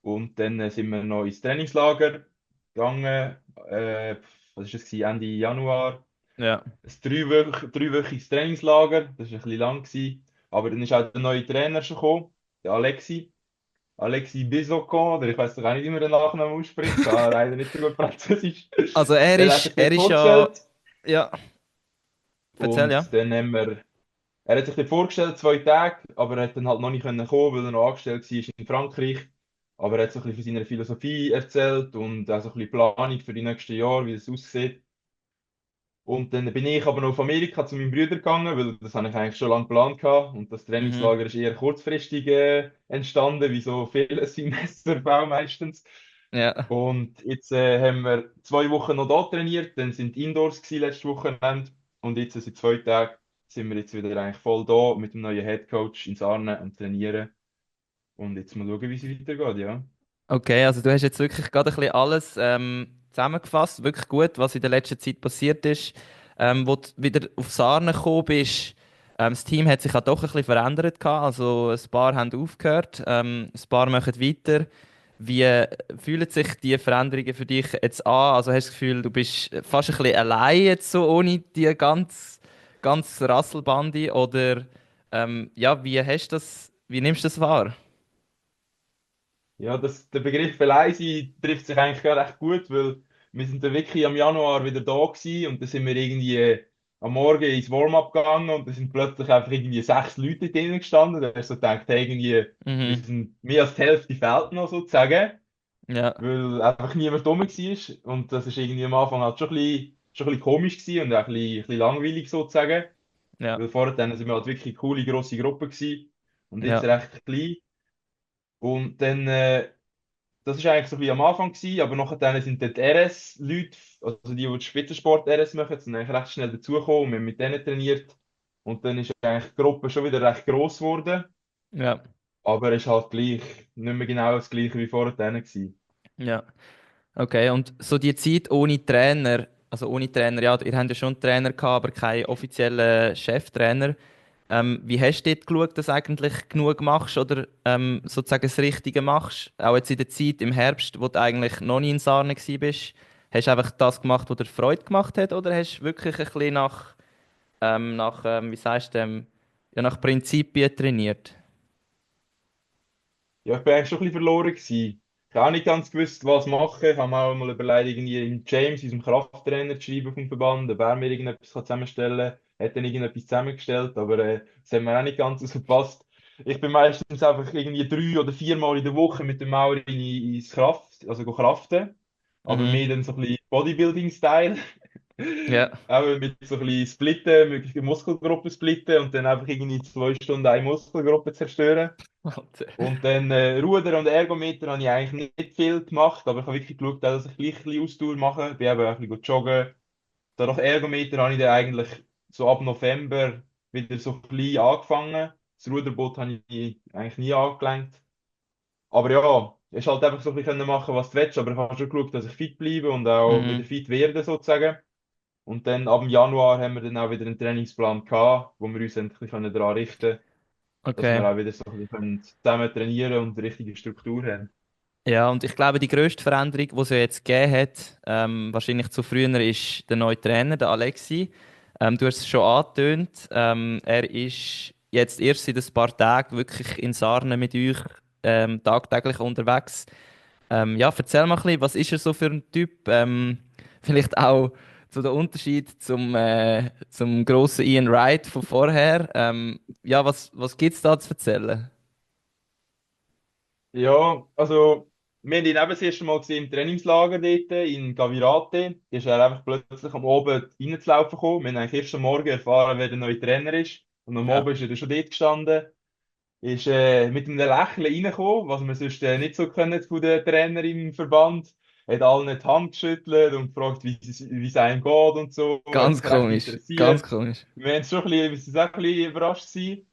Und dann sind wir noch ins Trainingslager gegangen. Was war das gewesen? Ende Januar. Ja. Ein dreiwöchiges Trainingslager, das war ein bisschen lang gewesen. Aber dann ist auch der neue Trainer schon gekommen, der Alexis Bisocon, oder ich weiß doch auch nicht, wie man den Nachnamen ausspricht, kann leider nicht so gut Französisch. Also er Der hat sich ist dort ja. vorgestellt Ja. Erzähl, ja. und dann haben wir, er hat sich dort vorgestellt, 2 Tage, aber er hat dann halt noch nicht können kommen, weil er noch angestellt war in Frankreich. Aber er hat so ein bisschen von seiner Philosophie erzählt und auch so ein bisschen Planung für die nächsten Jahre, wie es aussieht. Und dann bin ich aber noch auf Amerika zu meinem Bruder gegangen, weil das habe ich eigentlich schon lange geplant gehabt. Und das Mhm. Trainingslager ist eher kurzfristig entstanden, wie so viele Semester meistens. Ja. Und jetzt haben wir 2 Wochen noch da trainiert, dann sind Indoors gewesen, letztes Wochenende. Und jetzt seit 2 Tagen sind wir jetzt wieder eigentlich voll da mit dem neuen Headcoach in Sarne am Trainieren. Und jetzt mal schauen, wie es weitergeht, ja. Okay, also du hast jetzt wirklich gerade ein bisschen alles zusammengefasst, wirklich gut, was in der letzten Zeit passiert ist. Wo du wieder auf Sarne gekommen bist, das Team hat sich auch doch ein bisschen verändert gehabt. Also ein paar haben aufgehört, ein paar machen weiter. Wie fühlen sich die Veränderungen für dich jetzt an? Also hast du das Gefühl, du bist fast ein bisschen allein jetzt so ohne die ganz Rasselbande oder ja, wie nimmst du das wahr? Ja, der Begriff Beleise trifft sich eigentlich gar recht gut, weil wir sind dann wirklich am Januar wieder da gewesen und dann sind wir irgendwie am Morgen ins Warm-up gegangen und da sind plötzlich einfach irgendwie 6 Leute drinnen gestanden. Da hast du so gedacht, hey, irgendwie, wir Mhm. sind mehr als die Hälfte fehlt noch sozusagen, Ja, weil einfach niemand rum war und das ist irgendwie am Anfang halt schon ein bisschen komisch gewesen und auch ein bisschen langweilig sozusagen, ja, weil vorher dann sind wir halt wirklich eine coole, grosse Gruppe gewesen und jetzt ja. recht klein. Und dann, das ist eigentlich so ein bisschen am Anfang gewesen, aber nachher dann sind dann die RS-Leute, also die Spitzensport RS machen, sind eigentlich recht schnell dazugekommen und wir haben mit denen trainiert. Und dann ist eigentlich die Gruppe schon wieder recht gross geworden, Ja, aber es ist halt gleich, nicht mehr genau das gleiche wie vorher gewesen. ja. Okay, und so die Zeit ohne Trainer, also ohne Trainer, ja, ihr habt ja schon einen Trainer gehabt, aber keinen offiziellen Cheftrainer. Wie hast du dort geschaut, dass du eigentlich genug machst oder sozusagen das Richtige machst? Auch jetzt in der Zeit im Herbst, wo du eigentlich noch nie in Sarne gewesen bist, hast du einfach das gemacht, was dir Freude gemacht hat, oder hast du wirklich ein bisschen wie sagst du, ja, nach Prinzipien trainiert? Ja, ich bin eigentlich schon ein bisschen verloren gewesen. Ich habe auch nicht ganz gewusst, was machen. Ich habe mir auch mal überlegt, irgendwie in James, unserem Krafttrainer, zu schreiben vom Verband, ob er mir irgendetwas zusammenstellen kann. Er hat dann irgendetwas zusammengestellt, aber das hat mir auch nicht ganz so gepasst. Ich bin meistens einfach irgendwie 3 oder 4 Mal in der Woche mit dem Mauri ins Kraft, also go kraften. Aber Mhm. mehr dann so ein bisschen Bodybuilding-Style. Ja. Auch mit so ein bisschen Splitten, möglich Muskelgruppen splitten und dann einfach irgendwie 2 Stunden eine Muskelgruppe zerstören. Alter. Und dann Ruder und Ergometer habe ich eigentlich nicht viel gemacht, aber ich habe wirklich geschaut, dass ich gleich ein bisschen Ausdauer mache. Ich bin eben auch ein bisschen joggen. Dadurch Ergometer habe ich dann eigentlich so ab November wieder so klein angefangen. Das Ruderboot habe ich eigentlich nie angelenkt. Aber ja, es ist halt einfach so ein bisschen machen, was du willst, aber ich habe schon geschaut, dass ich fit bleibe und auch wieder Mhm. fit werde sozusagen. Und dann ab dem Januar haben wir dann auch wieder einen Trainingsplan gehabt, wo wir uns endlich daran richten können, dass Okay. wir auch wieder so ein bisschen zusammen trainieren und die richtige Struktur haben. Ja, und ich glaube, die grösste Veränderung, die es ja jetzt gegeben hat, wahrscheinlich zu früher, ist der neue Trainer, der Alexi. Du hast es schon angetönt. Er ist jetzt erst seit ein paar Tagen wirklich in Sarne mit euch tagtäglich unterwegs. Ja, erzähl mal ein bisschen, was ist er so für ein Typ? Vielleicht auch so der Unterschied zum grossen Ian Wright von vorher. Ja, was gibt es da zu erzählen? Ja, also wir haben ihn eben das erste Mal gesehen im Trainingslager dort in Gavirate. Da ist er einfach plötzlich am Abend reinzulaufen gekommen. Wir haben eigentlich erst am Morgen erfahren, wer der neue Trainer ist. Und am Ja. Abend ist er dann schon dort gestanden. Ist mit einem Lächeln reingekommen, was wir sonst nicht so können von den Trainern im Verband. Hat allen die Hand geschüttelt und gefragt, wie es einem geht und so. Hat Ganz sich recht komisch, ganz interessiert. komisch. Wir haben es schon ein bisschen, wir sind auch ein bisschen überrascht gewesen.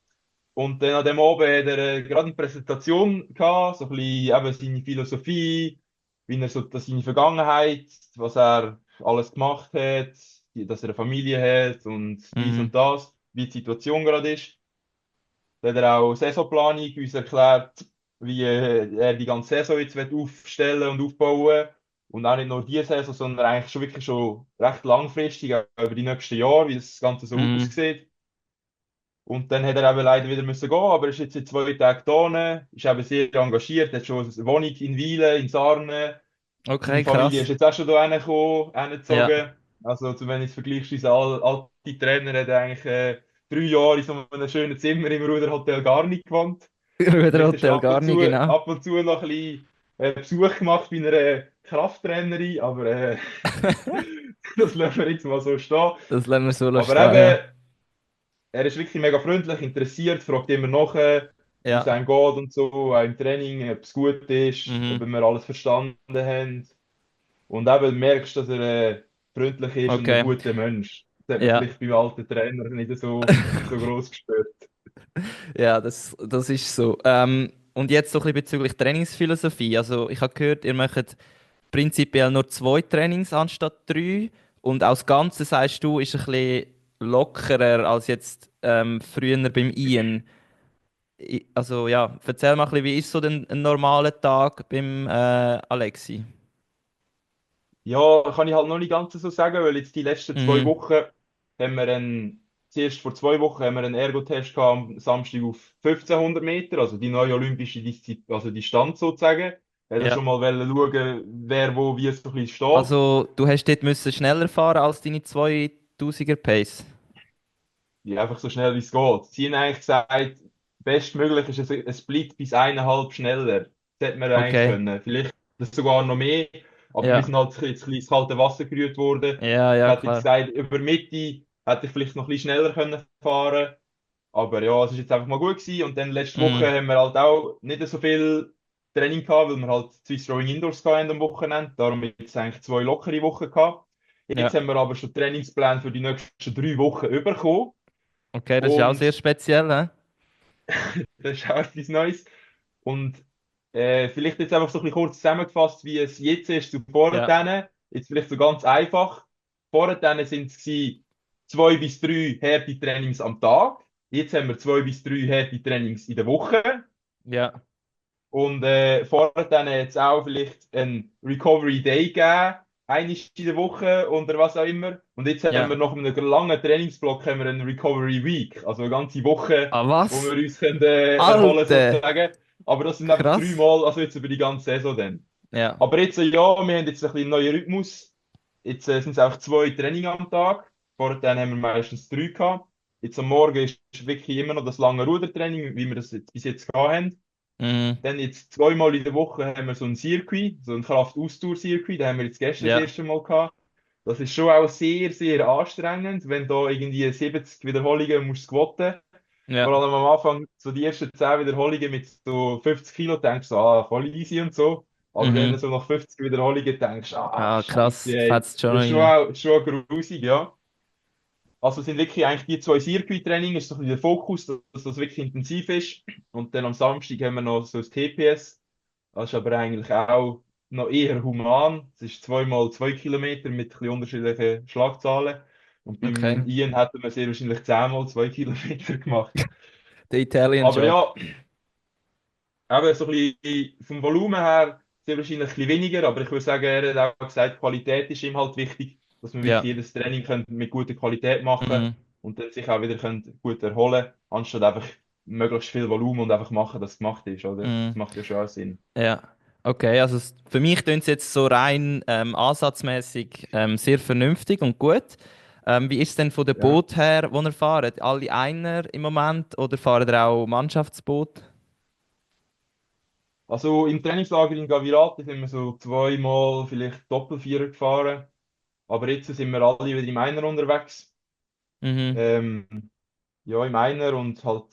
Und dann an dem Abend hat er gerade eine Präsentation gehabt, so ein bisschen eben seine Philosophie, wie er so, dass seine Vergangenheit, was er alles gemacht hat, dass er eine Familie hat und dies Mhm. und das, wie die Situation gerade ist. Dann hat er auch Saisonplanung uns erklärt, wie er die ganze Saison jetzt wird aufstellen und aufbauen. Und auch nicht nur diese Saison, sondern eigentlich schon wirklich schon recht langfristig, auch über die nächsten Jahre, wie das Ganze so Mhm. aussieht. Und dann hat er eben leider wieder müssen gehen, aber er ist jetzt in 2 Tagen da, ist eben sehr engagiert, hat schon eine Wohnung in Wielen, in Sarne. Seine Okay, Familie ist krass. jetzt auch schon da hingekommen, Ja, hingezogen. Also, wenn du es vergleichst, unser alte Trainer hat eigentlich 3 Jahre in so einem schönen Zimmer im Ruderhotel gar nicht gewohnt. Vielleicht hast du Ruderhotel gar nicht, genau. ab und zu noch ein bisschen Besuch gemacht bei einer Krafttrainerin, aber das lassen wir jetzt mal so stehen. Das lassen wir so Aber stehen, ja. eben, er ist wirklich mega freundlich, interessiert, fragt immer nach, wie es Ja, einem geht und so, auch im Training, ob es gut ist, ob mhm. wir alles verstanden haben. Und eben du merkst, dass er freundlich ist und ein Okay, guter Mensch. Das hat man ja. vielleicht beim alten Trainer nicht so groß gestört. Ja, das ist so. Und jetzt so ein bisschen bezüglich Trainingsphilosophie. Also ich habe gehört, ihr macht prinzipiell nur 2 Trainings anstatt 3. Und auch das Ganze, sagst du, ist ein bisschen lockerer als jetzt früher beim Ian. Also ja, erzähl mal ein bisschen, wie ist so ein normaler Tag beim Alexi? Ja, kann ich halt noch nicht ganz so sagen, weil jetzt die letzten zwei Mhm. Wochen haben wir zuerst vor 2 Wochen haben wir einen Ergotest gehabt, am Samstag auf 1500 Meter, also die neue olympische also Distanz sozusagen. Er hat Ja. schon mal schauen, wer wo wie es so ein bisschen steht. Also, du hast dort müssen schneller fahren als deine 2000er Pace. Ja, einfach so schnell wie es geht. Sie haben eigentlich gesagt, bestmöglich ist ein Split bis 1,5 schneller. Das hätte man eigentlich Okay. können. Vielleicht das sogar noch mehr. Aber wir Ja. sind halt ins kalte Wasser gerührt worden. Ja, Ich ja, hätte jetzt klar. gesagt, über Mitte hätte ich vielleicht noch ein bisschen schneller können fahren. Aber ja, es ist jetzt einfach mal gut gewesen. Und dann letzte Woche Mhm. haben wir halt auch nicht so viel Training gehabt, weil wir halt Swiss Rowing Indoors hatten am Wochenende. Darum jetzt eigentlich 2 lockere Wochen gehabt. Jetzt Ja. haben wir aber schon Trainingspläne für die nächsten 3 Wochen bekommen. Okay, das ist auch sehr Und speziell, hä? das ist auch etwas Neues. Und vielleicht jetzt einfach so ein bisschen kurz zusammengefasst, wie es jetzt ist zu Ja. vorher. Jetzt vielleicht so ganz einfach. Vorher sind es gewesen 2 bis 3 harte Trainings am Tag. Jetzt haben wir 2 bis 3 harte Trainings in der Woche. Ja. Und vorher dann jetzt auch vielleicht ein Recovery Day gegeben, einmal in der Woche oder was auch immer. Und jetzt haben wir Ja. nach einem langen Trainingsblock haben wir eine Recovery Week, also eine ganze Woche, Ah, wo wir was? uns können, erholen Alter! sozusagen. Aber das sind einfach Krass. 3 Mal, also jetzt über die ganze Saison dann. Ja. Aber jetzt, ja, wir haben jetzt ein bisschen einen neuen Rhythmus. Jetzt sind es auch 2 Training am Tag. Vorher dann haben wir meistens 3 gehabt. Jetzt am Morgen ist wirklich immer noch das lange Rudertraining, wie wir das jetzt, bis jetzt gehabt haben. Mhm. Dann jetzt 2 Mal in der Woche haben wir so ein Circuit, so ein Kraft-Ausdauer-Circuit, da haben wir jetzt gestern das Ja. erste Mal gehabt. Das ist schon auch sehr, sehr anstrengend, wenn da irgendwie 70 Wiederholungen musst squatten. Vor Ja. allem am Anfang, so die ersten 10 Wiederholungen mit so 50 Kilo, denkst du, voll easy und so. Aber dann Mhm. so nach 50 Wiederholungen denkst du, Ah, Scheiße, krass. ey. Fetzt schon Das ist schon, rein. schon grusig, ja. Also es sind wirklich eigentlich die 2 Circuit-Training, ist so ein bisschen der Fokus, dass das wirklich intensiv ist. Und dann am Samstag haben wir noch so das TPS. Das ist aber eigentlich auch noch eher human. Es ist 2 mal 2 Kilometer mit ein bisschen unterschiedlichen Schlagzahlen. Und Okay. beim Ian hätten wir sehr wahrscheinlich 10 mal 2 Kilometer gemacht. Der Italian Aber Job. ja, eben so ein bisschen vom Volumen her sehr wahrscheinlich ein bisschen weniger. Aber ich würde sagen, er hat auch gesagt, Qualität ist ihm halt wichtig, dass wir wirklich Ja. jedes Training können mit guter Qualität machen Mhm. und dann sich auch wieder können gut erholen, anstatt einfach möglichst viel Volumen und einfach machen, dass es gemacht ist, oder? Das Mhm. macht ja schon auch Sinn. Ja. Okay, also für mich klingt es jetzt so rein ansatzmäßig sehr vernünftig und gut. Wie ist es denn von der Ja. Boot her, wo ihr fahrt? Alle einer im Moment oder fahren ihr auch Mannschaftsboot? Also im Trainingslager in Gavirate sind wir so 2 Mal vielleicht Doppelvierer gefahren, aber jetzt sind wir alle wieder im Einer unterwegs. Mhm. Ähm, ja, im Einer und halt,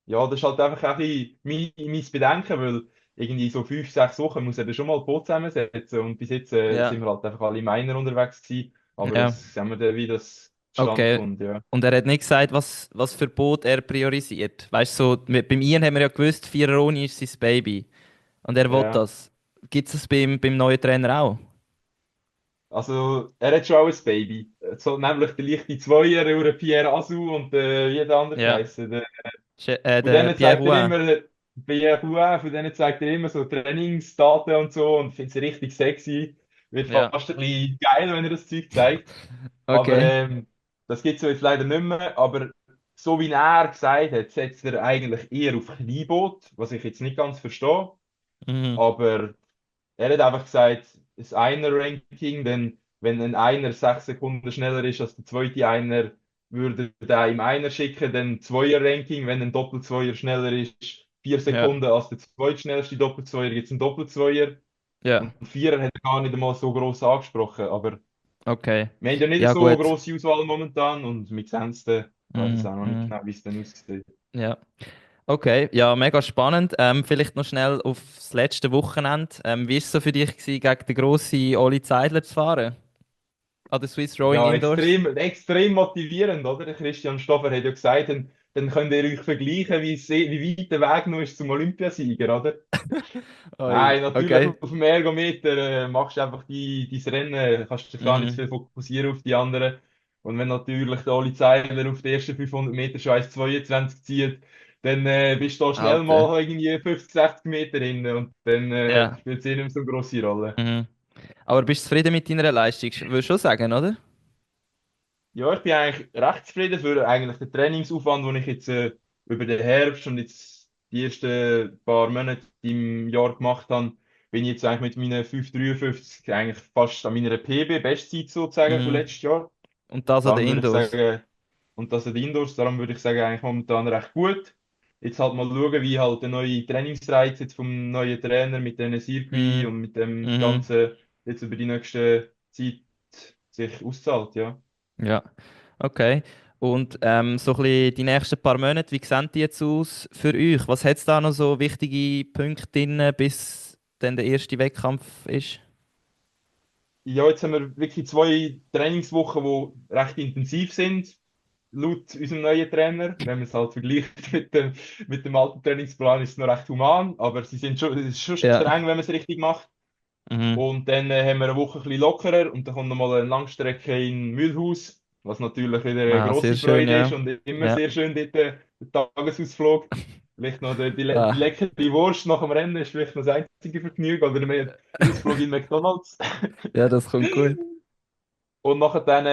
ja, das ist halt einfach ein bisschen mein Bedenken, weil irgendwie so 5, 6 Wochen muss er dann schon mal ein Boot zusammensetzen und bis jetzt Ja. sind wir halt einfach alle im Einer unterwegs gewesen, aber Ja. das sehen wir dann, wie das zustande Okay. kommt, ja. Und er hat nicht gesagt, was für Boot er priorisiert. Weißt du, so, beim Ian haben wir ja gewusst, Viereroni ist sein Baby. Und er will Ja. das. Gibt es beim neuen Trainer auch? Also, er hat schon auch ein Baby. So, nämlich der leichte Zweier, der Pierre Asu und wie der andere Ja. geheißen. Von Der denen Pierre zeigt er Rouen. immer, Pierre Houin, von denen zeigt er immer so Trainingsdaten und so und findet sie richtig sexy. Wird Ja. fast ein bisschen geil, wenn er das Zeug zeigt. Aber Okay. das gibt es so jetzt leider nicht mehr. Aber so wie er gesagt hat, setzt er eigentlich eher auf Kleinboot, was ich jetzt nicht ganz verstehe. Mhm. Aber er hat einfach gesagt, das Einer-Ranking, denn wenn ein Einer 6 Sekunden schneller ist als der zweite Einer, würde der im Einer schicken, dann Zweier-Ranking, wenn ein Doppelzweier schneller ist, vier Ja. Sekunden als der zweitschnellste Doppelzweier, gibt es einen Doppelzweier. Ja. Und Vierer hat er gar nicht einmal so gross angesprochen. Aber Okay. wir haben ja nicht Ja, so gut. grosse Auswahl momentan und mit sehen es dann, weiß es Mhm. auch noch nicht Mhm. genau, wie es dann aussieht. Ja. Okay, ja, mega spannend. Vielleicht noch schnell auf das letzte Wochenende. Wie war es so für dich, gewesen, gegen den grossen Oli Zeidler zu fahren? An der Swiss Rowing Ja, Indoors? extrem motivierend, oder? Der Christian Stoffer hat ja gesagt, dann könnt ihr euch vergleichen, wie weit der Weg noch ist zum Olympiasieger, oder? Oi, Nein, natürlich okay. auf dem Ergometer machst du einfach dein Rennen, kannst dich gar nicht zu Mhm. viel fokussieren auf die anderen. Und wenn natürlich der Oli Zeidler auf die ersten 500 Meter schon 1,22 zieht, dann bist du da schnell Alter. mal irgendwie 50, 60 Meter hin und dann Ja. spielt es eh nicht mehr so eine grosse Rolle. Mhm. Aber bist du zufrieden mit deiner Leistung? Würdest du schon sagen, oder? Ja, ich bin eigentlich recht zufrieden für eigentlich den Trainingsaufwand, den ich jetzt über den Herbst und jetzt die ersten paar Monate im Jahr gemacht habe. Bin ich jetzt eigentlich mit meinen 5,53 eigentlich fast an meiner PB, Bestzeit sozusagen von Mhm. letztes Jahr. Und das an den Darum würde ich Indoors. sagen, und das sind Indoors, darum würde ich sagen, eigentlich momentan recht gut. Jetzt halt mal schauen, wie halt der neue Trainingsreiz jetzt vom neuen Trainer mit diesen Circuit Mhm. und mit dem Mhm. Ganzen jetzt über die nächste Zeit sich auszahlt, ja. Ja, okay. Und so ein bisschen die nächsten paar Monate, wie sehen die jetzt aus für euch? Was hat es da noch so wichtige Punkte drin, bis dann der erste Wettkampf ist? Ja, jetzt haben wir wirklich 2 Trainingswochen, die recht intensiv sind, laut unserem neuen Trainer. Wenn man es halt vergleicht mit dem alten Trainingsplan, ist es noch recht human, aber es ist schon Ja. streng, wenn man es richtig macht. Mhm. Und dann haben wir eine Woche ein bisschen lockerer und dann kommt nochmal eine Langstrecke in Mühlhaus, was natürlich wieder eine Ah, sehr grosse schön, Freude ist ja. und immer Ja. sehr schön dort der Tagesausflug. Vielleicht noch die Ah, leckere Wurst nach dem Rennen ist vielleicht noch das einzige Vergnügen oder mehr der Ausflug in McDonald's. ja, das kommt gut. Und nachher dann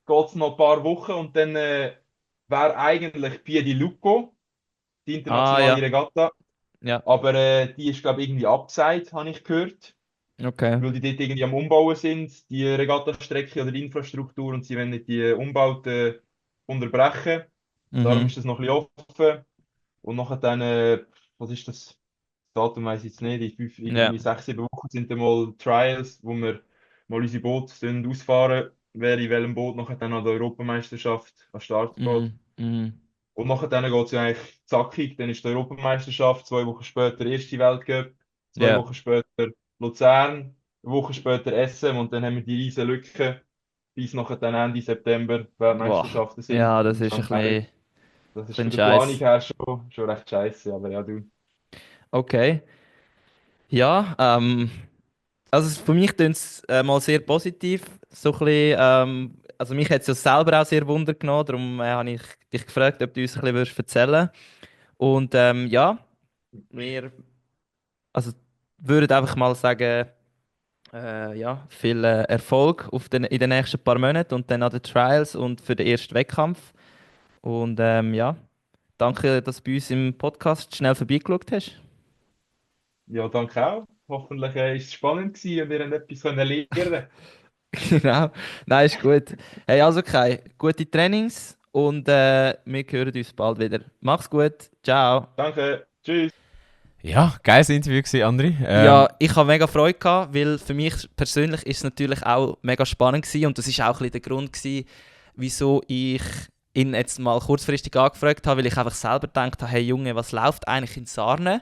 geht es noch ein paar Wochen und dann wäre eigentlich Piedi Luco, die Ah, internationale ja. Regatta. Ja, Aber die ist, glaube ich, irgendwie abgesagt, habe ich gehört. okay. Weil die dort irgendwie am Umbauen sind, die Regattastrecke oder die Infrastruktur, und sie wollen nicht die Umbauten unterbrechen. Darum Mhm. ist das noch ein bisschen offen. Und nachher dann, was ist das? Datum weiß ich jetzt nicht, in Ja. irgendwie 6, 7 Wochen sind dann mal Trials, wo wir mal unsere Boote ausfahren, wer in welchem Boot nachher dann an der Europameisterschaft an den Start geht. Mhm. Mhm. Und nachher dann geht es ja eigentlich zackig, dann ist die Europameisterschaft, 2 Wochen später erste Weltcup, zwei Ja. Wochen später Luzern, eine Woche später SM und dann haben wir die riesen Lücke, bis nachher dann Ende September Boah. Weltmeisterschaften sind. Ja, Und das das ist ist dann ein das ist bisschen von der Planung Scheiß. her schon recht scheiße, aber ja, du. Okay. Ja, also für mich klingt es mal sehr positiv. So ein bisschen, also mich hat es ja selber auch sehr Wunder genommen, darum habe ich dich gefragt, ob du uns ein bisschen erzählen würdest. Und ja, wir also, würden einfach mal sagen, ja, viel Erfolg in den nächsten paar Monaten und dann an den Trials und für den ersten Wettkampf. Und ja, danke, dass du bei uns im Podcast schnell vorbeigeschaut hast. Ja, danke auch. Hoffentlich ist es spannend gewesen und wir haben etwas lernen können. Genau. Nein, ist gut. Hey, also Kai, gute Trainings und wir hören uns bald wieder. Mach's gut. Ciao. Danke, tschüss. Ja, geiles Interview gewesen, André. Ja, ich habe mega Freude gehabt, weil für mich persönlich ist es natürlich auch mega spannend gewesen und das ist auch ein bisschen der Grund gewesen, wieso ich ihn jetzt mal kurzfristig angefragt habe, weil ich einfach selber gedacht habe, hey Junge, was läuft eigentlich in Sarne?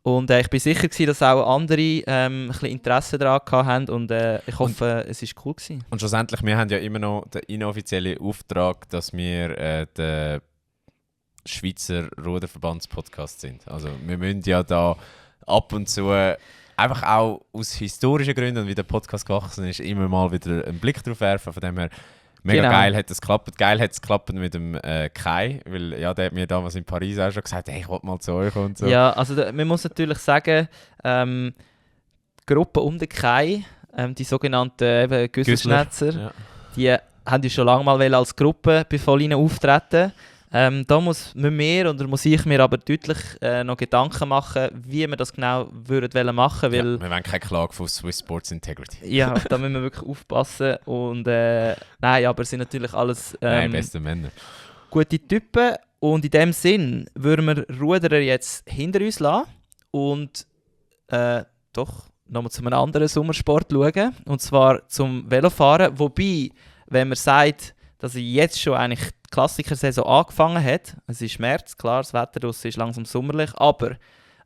Und ich bin sicher gewesen, dass auch andere ein bisschen Interesse daran gehabt haben und ich hoffe, es ist cool gewesen. Und schlussendlich, wir haben ja immer noch den inoffiziellen Auftrag, dass wir der Schweizer Ruderverbandspodcast sind. Also wir müssen ja da ab und zu einfach auch aus historischen Gründen und wie der Podcast gewachsen ist, immer mal wieder einen Blick drauf werfen. Von dem her, mega Genau. geil hat es geklappt. Geil hat es geklappt mit dem Kai, weil ja, der hat mir damals in Paris auch schon gesagt, hey, ich will mal zu euch und so. Ja, also man muss natürlich sagen, die Gruppe um den Kai, die sogenannten Güsselschnätzer, Ja. die haben ja schon lange mal als Gruppe bei Vollinen auftreten. Da müssen wir oder muss ich mir aber deutlich noch Gedanken machen, wie wir das genau würden machen, Ja, weil wir wollen keine Klage von Swiss Sports Integrity. ja, da müssen wir wirklich aufpassen und nein, aber es sind natürlich alles Nein, beste Männer. gute Typen und in dem Sinn würden wir Ruderer jetzt hinter uns lassen und doch nochmal zu einem anderen Sommersport schauen, und zwar zum Velofahren, wobei, wenn man sagt, dass jetzt schon eigentlich die Klassikersaison angefangen hat, es ist März, klar, das Wetter draussen ist langsam sommerlich, aber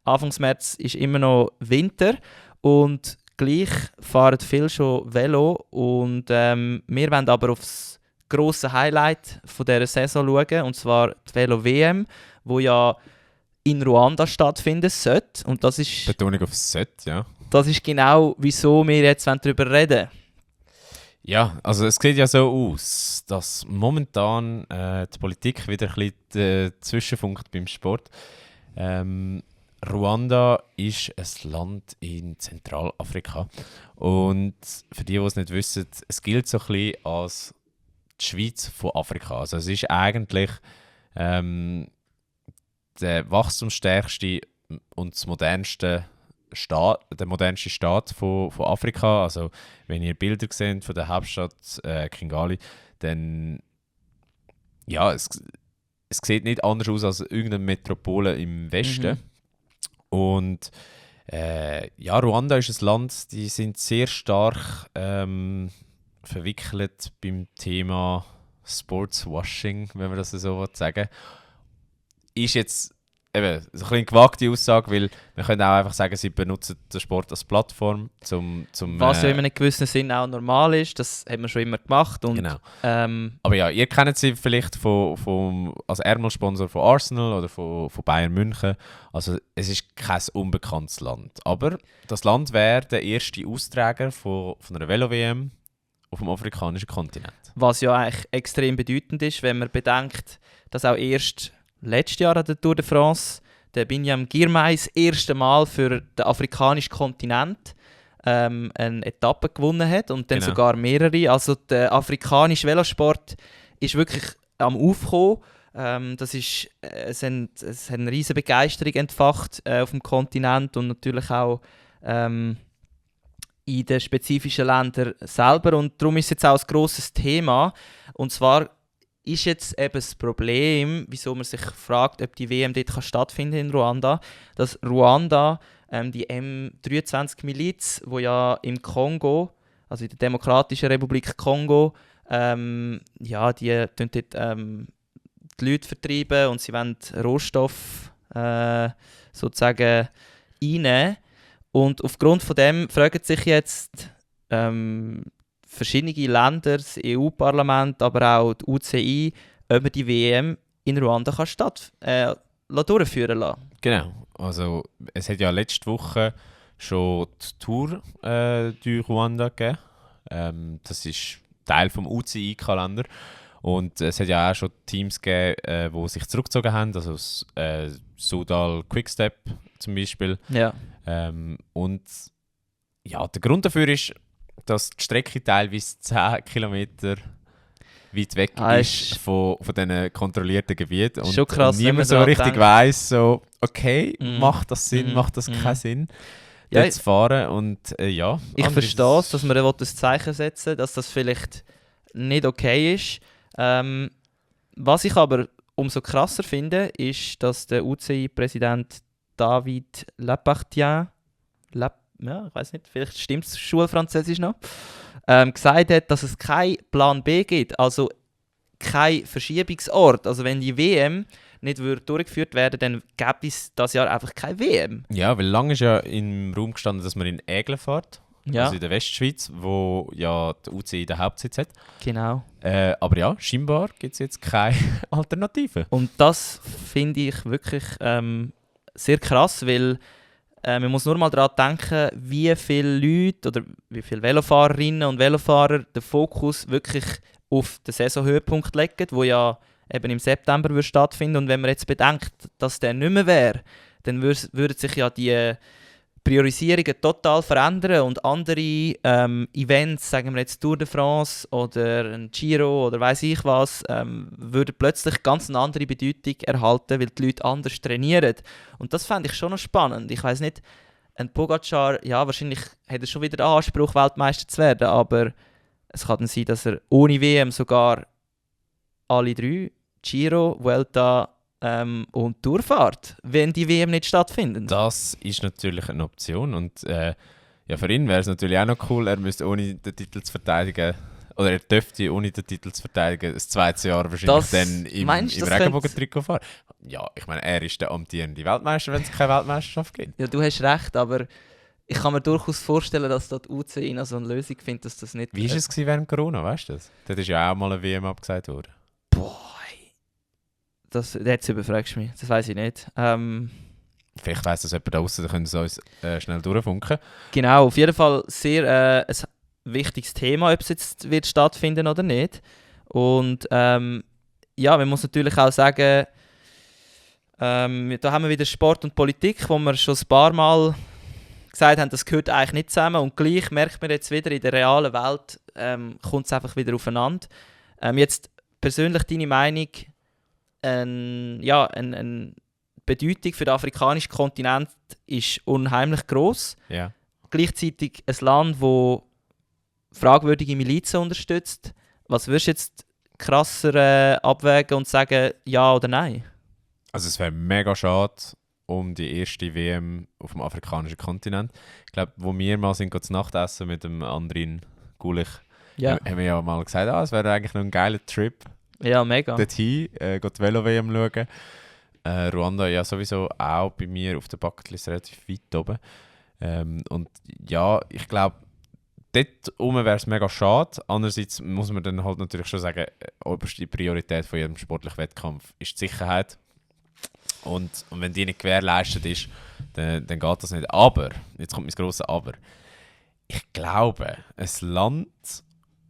Anfangs März ist immer noch Winter und gleich fahren viele schon Velo und wir wollen aber aufs grosse Highlight von dieser Saison schauen, und zwar die Velo-WM, wo ja in Ruanda stattfinden sollte, und das ist Betonung auf Set, ja. das ist genau, wieso wir jetzt darüber reden wollen. Ja, also es sieht ja so aus, dass momentan die Politik wieder ein bisschen zwischenfunkt beim Sport. Ruanda ist ein Land in Zentralafrika und für die es nicht wissen, es gilt so ein bisschen als die Schweiz von Afrika. Also es ist eigentlich der wachstumsstärkste und das modernste der modernste Staat von Afrika. Also wenn ihr Bilder seht von der Hauptstadt Kigali, dann ja, es sieht nicht anders aus als irgendeine Metropole im Westen. Und ja, Ruanda ist ein Land, die sind sehr stark verwickelt beim Thema Sportswashing, wenn man das so sagen will. Ist jetzt eben eine bisschen gewagte Aussage, weil wir können auch einfach sagen, sie benutzen den Sport als Plattform, zum was ja in einem gewissen Sinn auch normal ist, das haben wir schon immer gemacht. Und, genau. Aber ja, ihr kennt sie vielleicht als Ärmelsponsor von Arsenal oder von Bayern München. Also es ist kein unbekanntes Land. Aber das Land wäre der erste Austrager von einer Velo-WM auf dem afrikanischen Kontinent. Was ja eigentlich extrem bedeutend ist, wenn man bedenkt, dass auch erst letztes Jahr an der Tour de France der Binyam Girmay das erste Mal für den afrikanischen Kontinent eine Etappe gewonnen hat und dann sogar mehrere. Also der afrikanische Velosport ist wirklich am Aufkommen. Es hat eine riesige Begeisterung entfacht auf dem Kontinent und natürlich auch in den spezifischen Ländern selber. Und darum ist es jetzt auch ein grosses Thema. Und zwar ist jetzt eben das Problem, wieso man sich fragt, ob die WM dort stattfinden in Ruanda, dass Ruanda die M23-Miliz, die ja im Kongo, also in der Demokratischen Republik Kongo, die dort die Leute vertreiben und sie wollen Rohstoff sozusagen einnehmen. Und aufgrund von dem fragen sich jetzt verschiedene Länder, das EU-Parlament, aber auch die UCI, ob man die WM in Ruanda durchführen lassen. Genau. Also es hat ja letzte Woche schon die Tour du Ruanda gegeben. Das ist Teil des UCI-Kalender. Und es hat ja auch schon Teams gegeben, die sich zurückgezogen haben. Also Soudal Quickstep zum Beispiel. Ja. Und ja, der Grund dafür ist, dass die Strecke teilweise 10 Kilometer weit weg ist von diesen kontrollierten Gebieten. Und schon krass, niemand so richtig weiss, so, okay, macht das Sinn, macht das keinen Sinn, dort zu fahren. Und ja. Ich verstehe es, dass man ein Zeichen setzen will, dass das vielleicht nicht okay ist. Was ich aber umso krasser finde, ist, dass der UCI-Präsident David Lepartien, ich weiß nicht, vielleicht stimmt es Schulfranzösisch noch, gesagt hat, dass es keinen Plan B gibt, also kein Verschiebungsort. Also wenn die WM nicht durchgeführt werden, dann gäbe es das Jahr einfach keine WM. Ja, weil lange ist ja im Raum gestanden, dass man in Aigle fährt, also in der Westschweiz, wo ja die UCI den Hauptsitz hat. Genau. Aber ja, scheinbar gibt es jetzt keine Alternative. Und das finde ich wirklich sehr krass, weil man muss nur mal daran denken, wie viele Leute oder wie viele Velofahrerinnen und Velofahrer den Fokus wirklich auf den Saisonhöhepunkt legen, wo ja eben im September stattfinden. Und wenn man jetzt bedenkt, dass der nicht mehr wäre, dann würden sich ja die Priorisierungen total verändern und andere Events, sagen wir jetzt Tour de France oder ein Giro oder weiss ich was, würden plötzlich ganz eine andere Bedeutung erhalten, weil die Leute anders trainieren. Und das fände ich schon noch spannend. Ich weiss nicht, ein Pogacar, ja, wahrscheinlich hat er schon wieder den Anspruch, Weltmeister zu werden, aber es kann dann sein, dass er ohne WM sogar alle drei, Giro, Vuelta und Tour fährt, wenn die WM nicht stattfindet. Das ist natürlich eine Option und ja, für ihn wäre es natürlich auch noch cool, er müsste ohne den Titel zu verteidigen, oder er dürfte ohne den Titel zu verteidigen, das zweite Jahr wahrscheinlich dann im Regenbogen-Trikot fahren. Ja, ich meine, er ist der amtierende Weltmeister, wenn es keine Weltmeisterschaft gibt. Ja, du hast recht, aber ich kann mir durchaus vorstellen, dass dort UCI noch so eine Lösung findet, dass das nicht... Wie war es während Corona, weißt du das? Dort ist ja auch mal eine WM abgesagt worden. Boah, jetzt überfragst du mich, das weiss ich nicht. Vielleicht weiss das jemand da draussen, dann können sie uns schnell durchfunken. Genau, auf jeden Fall sehr ein wichtiges Thema, ob es jetzt wird stattfinden oder nicht. Und ja, man muss natürlich auch sagen, da haben wir wieder Sport und Politik, wo wir schon ein paar Mal gesagt haben, das gehört eigentlich nicht zusammen. Und gleich merkt man jetzt wieder, in der realen Welt kommt es einfach wieder aufeinander. Jetzt persönlich deine Meinung, eine Bedeutung für den afrikanischen Kontinent ist unheimlich gross. Ja. Gleichzeitig ein Land, das fragwürdige Milizen unterstützt. Was würdest du jetzt krasser abwägen und sagen, ja oder nein? Also es wäre mega schade um die erste WM auf dem afrikanischen Kontinent. Ich glaube, wo wir mal sind, zu Nacht essen mit dem Andrin Gulich, haben wir ja mal gesagt, es wäre eigentlich noch ein geiler Trip. Ja, mega. Dorthin, die Velo-WM schauen. Ruanda ja sowieso auch bei mir auf der Bucketlist relativ weit oben. Und ja, ich glaube, dort wäre es mega schade. Andererseits muss man dann halt natürlich schon sagen, oberste Priorität von jedem sportlichen Wettkampf ist die Sicherheit. Und wenn die nicht gewährleistet ist, dann geht das nicht. Aber, jetzt kommt mein grosses Aber. Ich glaube, ein Land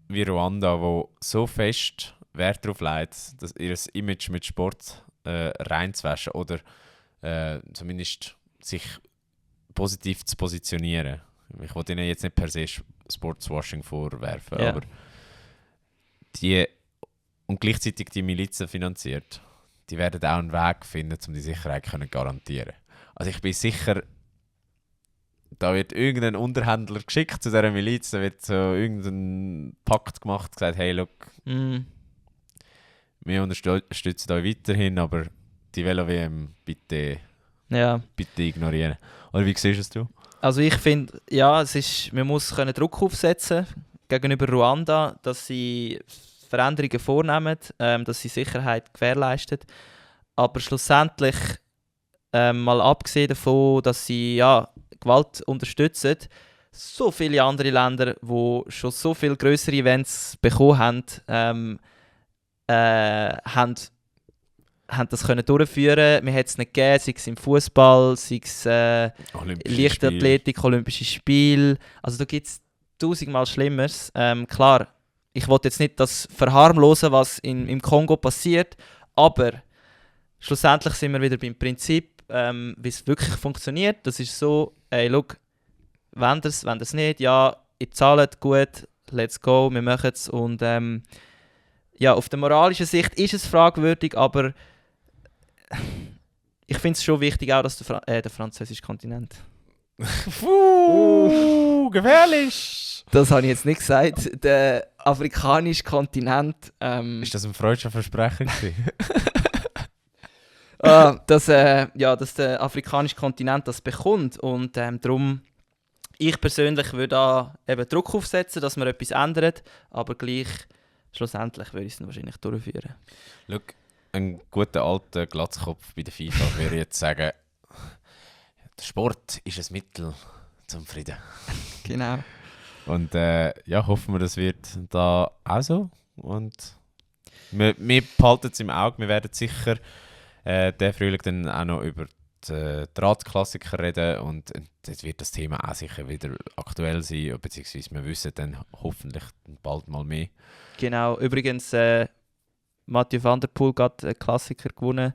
wie Ruanda, wo so fest Wert darauf legt, dass ihr Image mit Sport reinzuwaschen oder zumindest sich positiv zu positionieren. Ich wollte ihnen jetzt nicht per se Sportswashing vorwerfen, aber die und gleichzeitig die Milizen finanziert, die werden auch einen Weg finden, um die Sicherheit zu garantieren. Also ich bin sicher, da wird irgendein Unterhändler geschickt zu dieser Miliz, da wird so irgendein Pakt gemacht, gesagt, hey, look, wir unterstützen euch weiterhin, aber die Velo-WM bitte ignorieren. Oder wie siehst du es? Also ich finde, ja, man muss Druck aufsetzen gegenüber Ruanda, dass sie Veränderungen vornehmen, dass sie Sicherheit gewährleisten. Aber schlussendlich, mal abgesehen davon, dass sie Gewalt unterstützen, so viele andere Länder, die schon so viele grössere Events bekommen haben, haben das können durchführen. Wir hätten es nicht gegeben, sei es im Fußball, sei es Leichtathletik, Olympische Spiele. Also da gibt es tausendmal Schlimmeres. Klar, ich wollte jetzt nicht das verharmlosen, was im Kongo passiert, aber schlussendlich sind wir wieder beim Prinzip, wie es wirklich funktioniert. Das ist so, look, wenn das nicht, ja, ihr zahlt gut, let's go, wir machen es. Und auf der moralischen Sicht ist es fragwürdig, aber ich finde es schon wichtig, auch, dass der französische Kontinent. Gefährlich! Das habe ich jetzt nicht gesagt. Der afrikanische Kontinent. Ist das ein freudscher Versprecher gewesen? Dass der afrikanische Kontinent das bekommt. Und darum, ich persönlich würde da eben Druck aufsetzen, dass man etwas ändert, aber gleich schlussendlich würde ich es wahrscheinlich durchführen. Schau, ein guter alter Glatzkopf bei der FIFA würde jetzt sagen, der Sport ist ein Mittel zum Frieden. Genau. Und hoffen wir, das wird da auch so. Und wir behalten es im Auge. Wir werden sicher diesen Frühling dann auch noch über die Drahtklassiker reden. Und dort wird das Thema auch sicher wieder aktuell sein. Beziehungsweise wir wissen dann hoffentlich bald mal mehr. Genau. Übrigens, Mathieu van der Poel hat einen Klassiker gewonnen.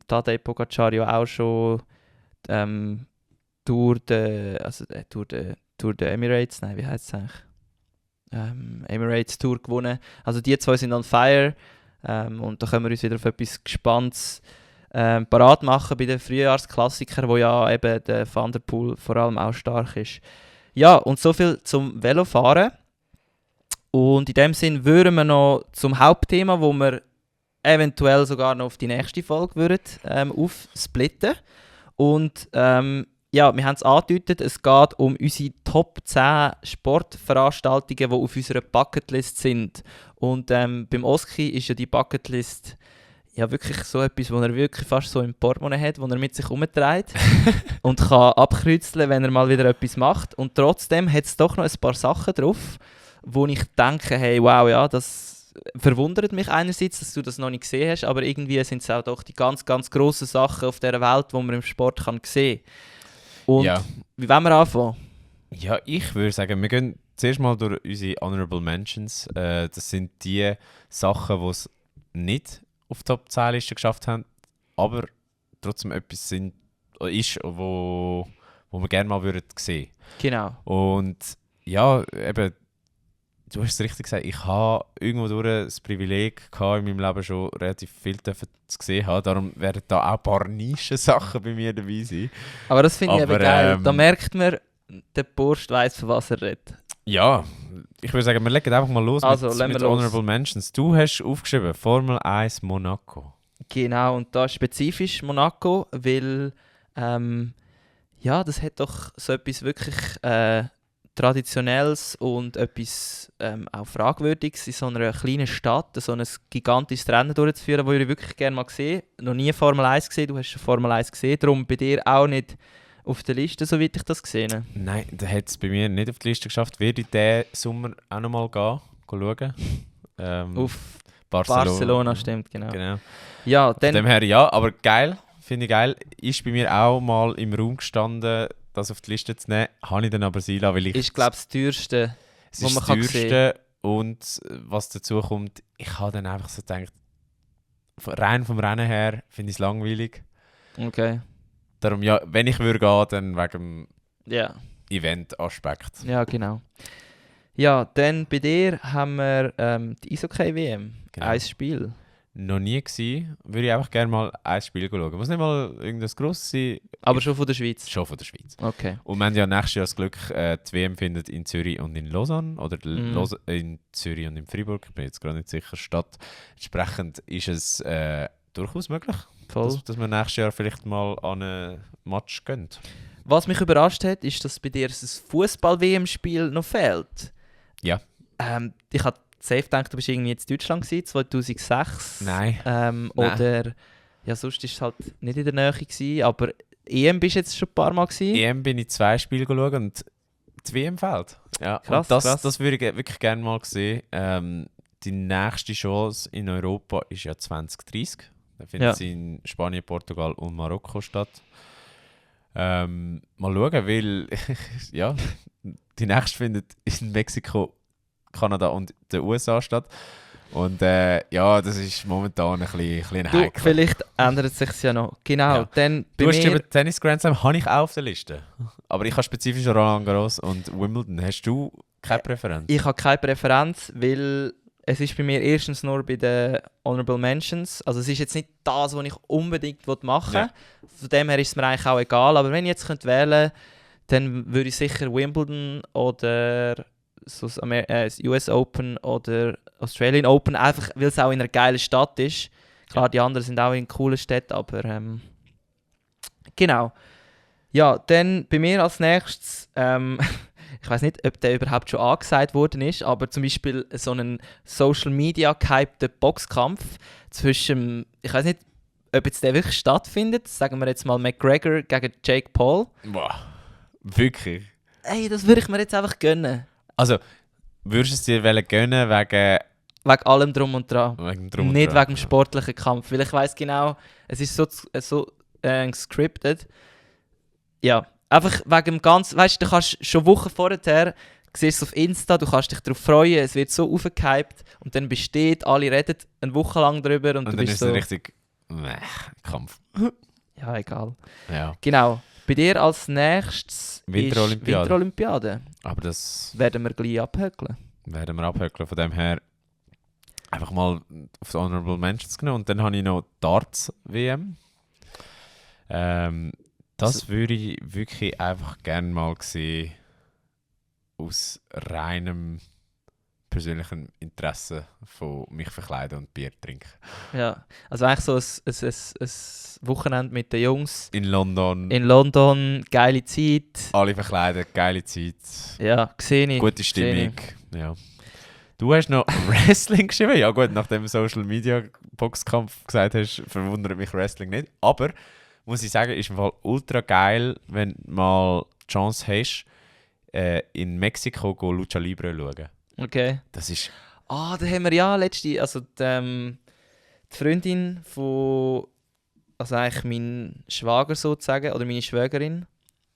Tadej Pogacar ja auch schon Tour de Emirates, nein, wie heisst es eigentlich? Emirates Tour gewonnen. Also die zwei sind on fire und da können wir uns wieder auf etwas Gespanntes parat machen bei den Frühjahrsklassikern, wo ja eben der Van der Poel vor allem auch stark ist. Ja, und so viel zum Velofahren. Und in dem Sinn würden wir noch zum Hauptthema, wo wir eventuell sogar noch auf die nächste Folge würden, aufsplitten. Und wir haben es angedeutet, es geht um unsere Top 10 Sportveranstaltungen, die auf unserer Bucketlist sind. Und beim Oski ist ja die Bucketlist ja wirklich so etwas, wo er wirklich fast so im Portemonnaie hat, wo er mit sich umtreibt und kann abkreuzeln, wenn er mal wieder etwas macht. Und trotzdem hat es doch noch ein paar Sachen drauf, wo ich denke, hey, wow, ja, das verwundert mich einerseits, dass du das noch nicht gesehen hast, aber irgendwie sind es auch doch die ganz, ganz grossen Sachen auf dieser Welt, die man im Sport kann sehen kann. Und wie wollen wir anfangen? Ja, ich würde sagen, wir gehen zuerst mal durch unsere Honorable Mentions. Das sind die Sachen, die es nicht auf die Top 10 Liste geschafft haben, aber trotzdem etwas ist, wo wir gerne mal sehen würden. Genau. Und ja, eben du hast es richtig gesagt, ich habe irgendwo durch das Privileg gehabt, in meinem Leben schon relativ viel zu sehen haben. Darum werden da auch ein paar Nischen-Sachen bei mir dabei sein. Aber das finde ich eben geil. Da merkt man, der Bursch weiss, von was er redet. Ja, ich würde sagen, wir legen einfach mal los mit Honorable Mentions. Du hast aufgeschrieben, Formel 1 Monaco. Genau, und da spezifisch Monaco, weil ja, das hat doch so etwas wirklich Traditionelles und etwas auch Fragwürdiges in so einer kleinen Stadt, so ein gigantisches Rennen durchzuführen, das ich wirklich gerne mal gesehen. Noch nie Formel 1 gesehen, du hast schon Formel 1 gesehen, darum bei dir auch nicht auf der Liste, soweit ich das gesehen habe. Nein, da hat es bei mir nicht auf die Liste geschafft. Werde ich diesen Sommer auch noch mal schauen. Auf Barcelona stimmt, genau. Ja, dann, von dem her ja, aber geil, finde ich geil. Ist bei mir auch mal im Raum gestanden, das auf die Liste zu nehmen. Habe ich dann aber sein lassen, weil ich... Ist, glaube ich, das teuerste, was man kann sehen. Es ist das teuerste und was dazu kommt, ich habe dann einfach so gedacht, rein vom Rennen her finde ich es langweilig. Okay. Darum ja, wenn ich würde gehen, dann wegen dem Ja. Event-Aspekt. Ja, genau. Ja, dann bei dir haben wir die Eishockey-WM. Genau. Ein Spiel. Noch nie gewesen, würde ich einfach gerne mal ein Spiel schauen. Muss nicht mal irgendwas grosses sein. Aber schon von der Schweiz? Schon von der Schweiz. Okay. Und wir haben ja nächstes Jahr das Glück, die WM findet in Zürich und in Lausanne. Oder in Zürich und in Freiburg. Ich bin jetzt gerade nicht sicher, Stadt. Entsprechend ist es durchaus möglich, dass man nächstes Jahr vielleicht mal an einen Match gönnt. Was mich überrascht hat, ist, dass bei dir ein Fußball-WM-Spiel noch fehlt. Ja. Ich habe safe gedacht, du bist irgendwie in Deutschland gewesen, 2006. Nein. Oder ja, sonst war es halt nicht in der Nähe gewesen, aber EM bist du jetzt schon ein paar Mal gewesen. EM bin ich 2 Spiele geschaut und die WM fehlt. Ja, krass, und das würde ich wirklich gerne mal sehen. Die nächste Chance in Europa ist ja 2030. Da findet sie in Spanien, Portugal und Marokko statt. Mal schauen, weil ja, die nächste findet in Mexiko, Kanada und den USA statt. Und ja, das ist momentan ein bisschen heikel. Vielleicht ändert es sich ja noch. Genau, ja. Dann bei du hast über Tennis Grand Slam, habe ich auch auf der Liste. Aber ich habe spezifisch Roland Garros und Wimbledon. Hast du keine Präferenz? Ich habe keine Präferenz, weil es ist bei mir erstens nur bei den Honorable Mentions. Also es ist jetzt nicht das, was ich unbedingt machen will. Ja. Von dem her ist es mir eigentlich auch egal. Aber wenn ich jetzt wählen könnte, dann würde ich sicher Wimbledon oder so das US Open oder Australian Open, einfach weil es auch in einer geilen Stadt ist. Klar, die anderen sind auch in coolen Städten, aber genau. Ja, dann bei mir als nächstes, ich weiß nicht, ob der überhaupt schon angesagt worden ist, aber zum Beispiel so einen Social Media gehypten Boxkampf zwischen, ich weiß nicht, ob jetzt der wirklich stattfindet, sagen wir jetzt mal McGregor gegen Jake Paul. Boah, wirklich? Ey, das würde ich mir jetzt einfach gönnen. Also, würdest du es dir gönnen wegen allem drum und dran. Nicht wegen dem sportlichen Kampf. Weil ich weiss genau, es ist so gescriptet. Ja, einfach wegen dem ganzen... Weißt du, kannst schon Wochen vorher, siehst es auf Insta, du kannst dich darauf freuen, es wird so aufgehypt und dann besteht, alle reden eine Woche lang darüber und du dann bist ist so... richtig... Kampf. Ja, egal. Ja. Genau. Bei dir als nächstes Winterolympiade. Ist Winterolympiade. Aber das... Werden wir gleich abhökeln. Von dem her einfach mal auf die Honorable Mentions genommen. Und dann habe ich noch Darts-WM. Das würde ich wirklich einfach gerne mal sehen, aus reinem persönlichen Interesse von mich verkleiden und Bier trinken. Ja, also eigentlich so ein Wochenende mit den Jungs. In London. Geile Zeit. Alle verkleidet, geile Zeit. Ja, gesehen ich. Gute Stimmung. Ja. Du hast noch Wrestling geschrieben. Ja gut, nach dem Social Media Boxkampf gesagt hast, verwundert mich Wrestling nicht. Aber, muss ich sagen, ist im Fall ultra geil, wenn du mal die Chance hast, in Mexiko Lucha Libre schauen. Okay. Das ist... da haben wir ja letzte, also die Freundin von, also eigentlich mein Schwager sozusagen, oder meine Schwägerin,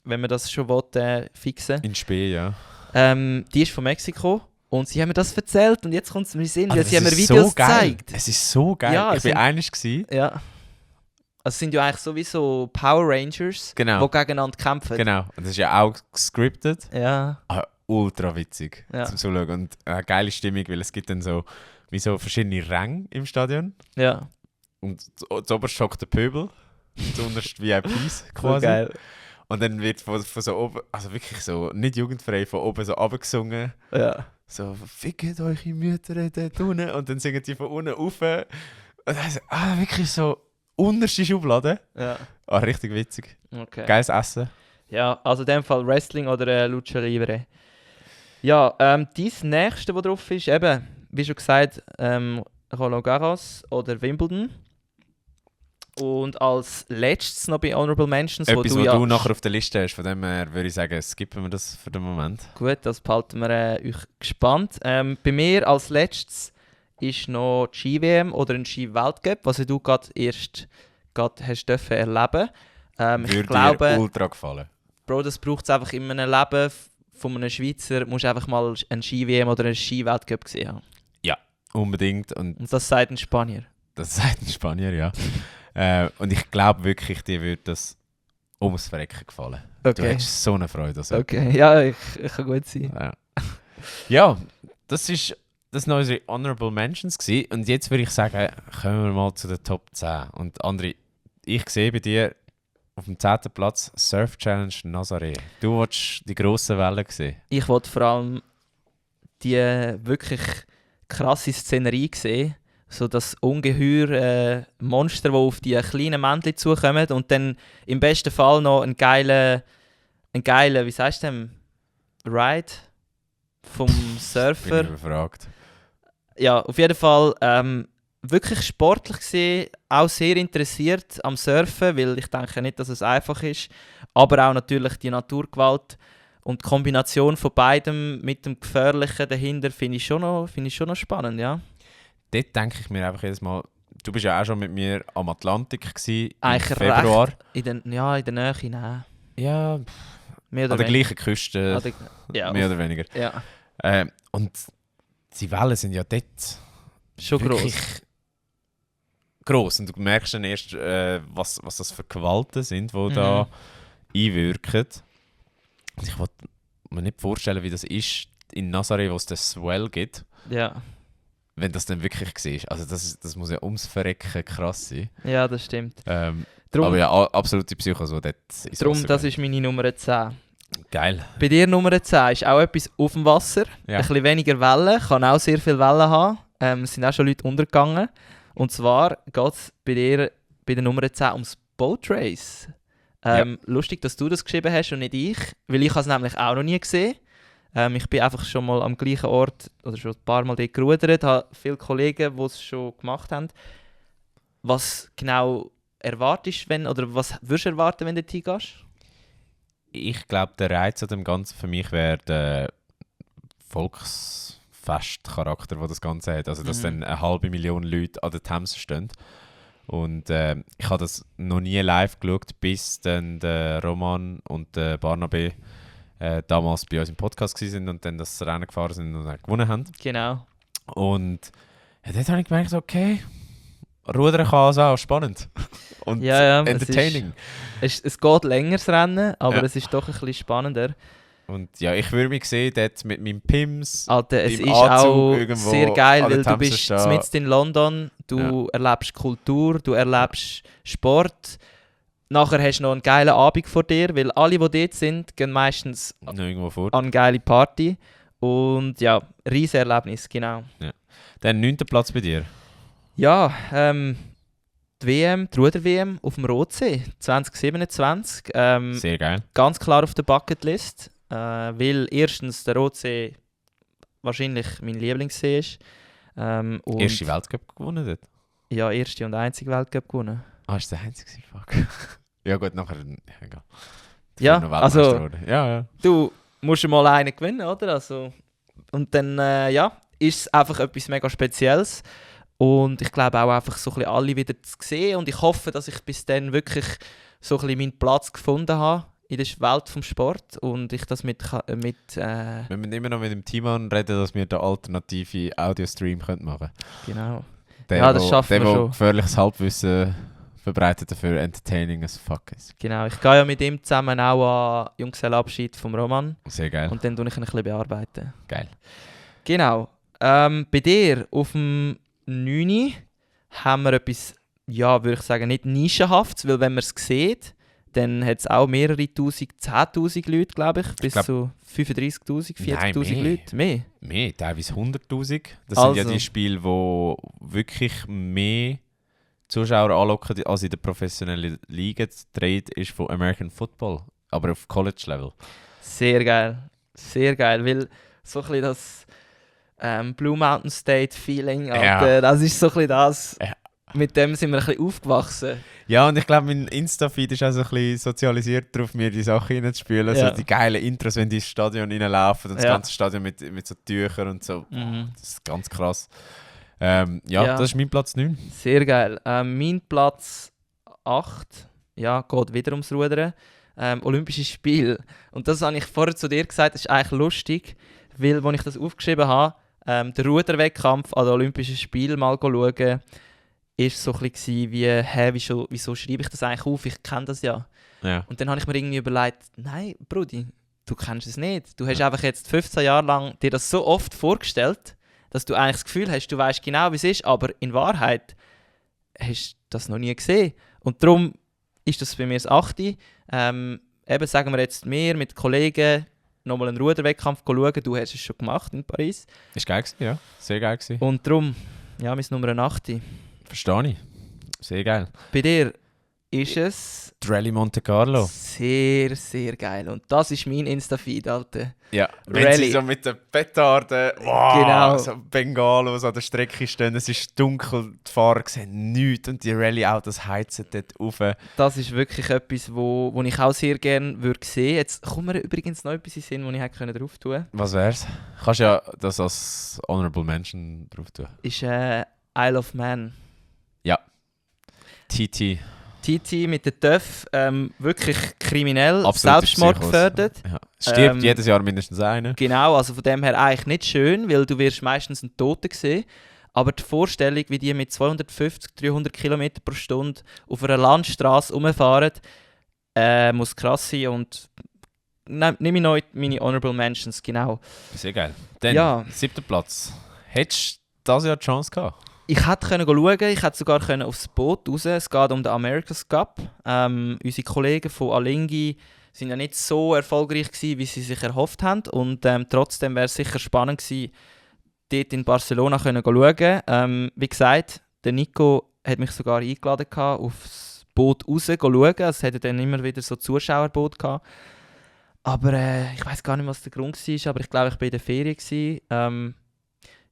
wenn man das schon will, fixen. In Spee, ja. Die ist von Mexiko und sie haben mir das erzählt und jetzt kommt es mir in den Sinn, weil sie haben mir Videos so gezeigt. Es ist so geil. Ja, ich war einig gewesen. Ja. Also es sind ja eigentlich sowieso Power Rangers, genau, die gegeneinander kämpfen. Genau, und das ist ja auch gescriptet. Ja. ultra witzig zum Zuschauen. Und eine geile Stimmung, weil es gibt dann so, wie so verschiedene Ränge im Stadion. Ja. Und zuoberst schockt der Pöbel, zuunterst VIPs quasi. So geil. Und dann wird von so oben, also wirklich so, nicht jugendfrei, von oben so runtergesungen. Ja. So, fickt eure Mütter dort unten. Und dann singen die von unten rauf. Und dann wirklich so unterste Schublade. Ja. Richtig witzig. Okay. Geiles Essen. Ja, also in dem Fall Wrestling oder Lucha Libre. Ja, dies nächste, was drauf ist, eben, wie schon gesagt, Roland Garros oder Wimbledon. Und als letztes noch bei Honorable Mentions, etwas, was du nachher auf der Liste hast, von dem her würde ich sagen, skippen wir das für den Moment. Gut, das behalten wir euch gespannt. Bei mir als letztes ist noch die Ski-WM oder ein Ski-Weltcup, was du gerade hast dürfen erleben. Würde ich glaube, dir ultra gefallen. Bro, das braucht es einfach in einem Leben von einem Schweizer, musst einfach mal ein Ski-WM oder ein Ski-Weltcup gesehen haben. Ja, unbedingt. Und das sagt ein Spanier. Das sagt ein Spanier, ja. Und ich glaube wirklich, dir würde das ums Verrecken gefallen. Okay. Du hättest so eine Freude. Also. Okay, ja, ich kann gut sein. Ja, das waren unsere Honorable Mentions gewesen. Und jetzt würde ich sagen, kommen wir mal zu den Top 10. Und André, ich sehe bei dir auf dem 10. Platz Surf Challenge Nazaré. Du wolltest die grossen Wellen sehen. Ich wollte vor allem die wirklich krasse Szenerie sehen. So das ungeheuer Monster, die auf die kleinen Männchen zukommen und dann im besten Fall noch einen geilen wie sagst du dem, Ride vom Surfer. Bin ich überfragt. Ja, auf jeden Fall wirklich sportlich gesehen, auch sehr interessiert am Surfen, weil ich denke nicht, dass es einfach ist, aber auch natürlich die Naturgewalt und die Kombination von beidem mit dem Gefährlichen dahinter finde ich schon noch spannend, ja. Dort denke ich mir einfach jedes Mal, du bist ja auch schon mit mir am Atlantik gewesen, im Februar. Recht in der Nähe, nein. Ja, mehr oder an der gleichen Küste, ja, mehr oder weniger. Ja. Und die Wellen sind ja dort schon gross. Und du merkst dann erst, was das für Gewalten sind, die da einwirken. Und ich wollte mir nicht vorstellen, wie das ist in Nazaré, wo es den Swell gibt. Ja. Wenn das dann wirklich war. Also das muss ja ums Verrecken krass sein. Ja, das stimmt. Aber ja, absolute Psychos, die dort ins Darum, Wasser das gehen. ist meine Nummer 10. Geil. Bei dir Nummer 10 ist auch etwas auf dem Wasser. Ja. Ein bisschen weniger Wellen, kann auch sehr viele Wellen haben. Es sind auch schon Leute untergegangen. Und zwar geht es bei dir bei der Nummer 10 ums Boat Race. Lustig, dass du das geschrieben hast und nicht ich, weil ich es nämlich auch noch nie gesehen. Ich bin einfach schon mal am gleichen Ort oder schon ein paar Mal dort gerudert, habe viele Kollegen, die es schon gemacht haben. Was genau erwartest du, was würdest du erwarten, wenn du dort hingehst? Ich glaube, der Reiz an dem Ganzen für mich wäre der Volksfestcharakter, den das Ganze hat. Also, dass dann 500.000 Leute an der Themse stehen. Und ich habe das noch nie live geschaut, bis dann der Roman und der Barnabé damals bei uns im Podcast waren und dann das Rennen gefahren sind und dann gewonnen haben. Genau. Und dort habe ich gemerkt, okay, Rudern kann also auch spannend und entertaining. Es geht länger das Rennen, aber es ist doch ein bisschen spannender. Und ja, ich würde mich sehen, dort mit meinem Pims. Alter, es ist auch sehr geil, weil du bist mitten in London, du erlebst Kultur, du erlebst Sport. Nachher hast du noch einen geilen Abend vor dir, weil alle, die dort sind, gehen meistens an eine geile Party. Und ja, riesen Erlebnis, genau. Ja. Dann 9. Platz bei dir. Ja, die Ruder-WM auf dem Rotsee 2027. Sehr geil. Ganz klar auf der Bucketlist, weil erstens der Rotsee wahrscheinlich mein Lieblingssee ist. Erste Weltcup gewonnen dort? Ja, erste und einzige Weltcup gewonnen. Ah, ist der einzige? Fuck. Ja gut, nachher... Egal. Ja, also... Ja. Du musst mal einen gewinnen, oder? Also, und dann, ist es einfach etwas mega Spezielles. Und ich glaube auch einfach so ein bisschen alle wieder zu sehen. Und ich hoffe, dass ich bis dann wirklich so ein bisschen meinen Platz gefunden habe in der Welt des Sports und ich das mit wir müssen immer noch mit dem Team reden, dass wir den alternativen Audio-Stream machen können. Genau. Das schaffen wir schon. Der gefährliches Halbwissen verbreitet dafür entertaining as fuck ist. Genau, ich gehe ja mit ihm zusammen auch an Junggesellenabschied vom Roman. Sehr geil. Und dann tue ich ihn ein bisschen bearbeiten. Geil. Genau. Bei dir auf dem 9. haben wir etwas, ja, würde ich sagen, nicht nischenhaftes, weil wenn man es sieht, dann hat es auch mehrere Tausend, 10'000 Leute, glaube ich, bis zu 35'000, 40'000 Leute. Mehr? Mehr, teilweise 100'000. Das Also. sind ja die Spiele, die wirklich mehr Zuschauer anlocken als in der professionellen Liga. Das Trade ist von American Football, aber auf College-Level. Sehr geil. Sehr geil, weil so ein bisschen das Blue Mountain State Feeling, Alter, das ist so ein bisschen das. Ja. Mit dem sind wir ein bisschen aufgewachsen. Ja, und ich glaube, mein Insta-Feed ist auch so ein bisschen sozialisiert darauf, mir die Sachen reinzuspielen. Ja. Also die geilen Intros, wenn die ins Stadion reinlaufen und das Ja. ganze Stadion mit so Tüchern und so. Mhm. Das ist ganz krass. Ja, das ist mein Platz 9. Sehr geil. Mein Platz 8, ja, geht wieder ums Rudern. Olympische Spiele. Und das habe ich vorher zu dir gesagt, das ist eigentlich lustig, weil, als ich das aufgeschrieben habe, der Ruderwettkampf an den Olympischen Spielen mal schauen, ist so ein bisschen wie, wieso schreibe ich das eigentlich auf? Ich kenne das ja. Ja. Und dann habe ich mir irgendwie überlegt, nein, Brudi, du kennst es nicht. Du hast einfach jetzt 15 Jahre lang dir das so oft vorgestellt, dass du eigentlich das Gefühl hast, du weißt genau, wie es ist, aber in Wahrheit hast du das noch nie gesehen. Und darum ist das bei mir das 8. Eben sagen wir jetzt mehr mit Kollegen nochmal einen Ruderwettkampf schauen. Du hast es schon gemacht in Paris. Ist geil gewesen, ja. Sehr geil gewesen. Und darum, ja, mein Nummer 8. Verstehe ich. Sehr geil. Bei dir ist es Die Rallye Monte Carlo. sehr, sehr geil. Und das ist mein Insta-Feed, Alter. Ja, wenn Rallye. sie so mit den Petarden, wow, Genau. so Bengalos an der Strecke stehen, es ist dunkel, die Fahrer sehen nichts und die Rallye-Autos heizen dort rauf. Das ist wirklich etwas, wo ich auch sehr gerne würde sehen. Jetzt kommt mir übrigens noch etwas in den Sinn, wo ich hätte drauf tun können. Was wär's? Kannst ja das als Honorable Mention drauf tun. Ist Isle of Man. TT. TT mit den TÜV, wirklich kriminell, Absolute Selbstmord Psychos. gefördert. Ja. Stirbt Ähm, jedes Jahr mindestens einer. Genau, also von dem her eigentlich nicht schön, weil du wirst meistens einen Toten sehen. Aber die Vorstellung, wie die mit 250, 300 km pro Stunde auf einer Landstraße rumfahren, muss krass sein. Und nehme ich noch meine Honorable Mentions, genau. Sehr geil. Dann, Ja. 7. Platz. Hättest du dieses Jahr die Chance gehabt? Ich hätte schauen können, ich hätte sogar aufs Boot raus. Es geht um den America's Cup. Unsere Kollegen von Alinghi sind ja nicht so erfolgreich gewesen, wie sie sich erhofft haben. Und trotzdem wäre es sicher spannend gewesen, dort in Barcelona zu schauen. Wie gesagt, der Nico hat mich sogar eingeladen gehabt, aufs Boot raus zu schauen. Es hatte dann immer wieder so Zuschauerboot gehabt. Aber ich weiß gar nicht, was der Grund war, aber ich glaube, ich war in der Ferien gewesen.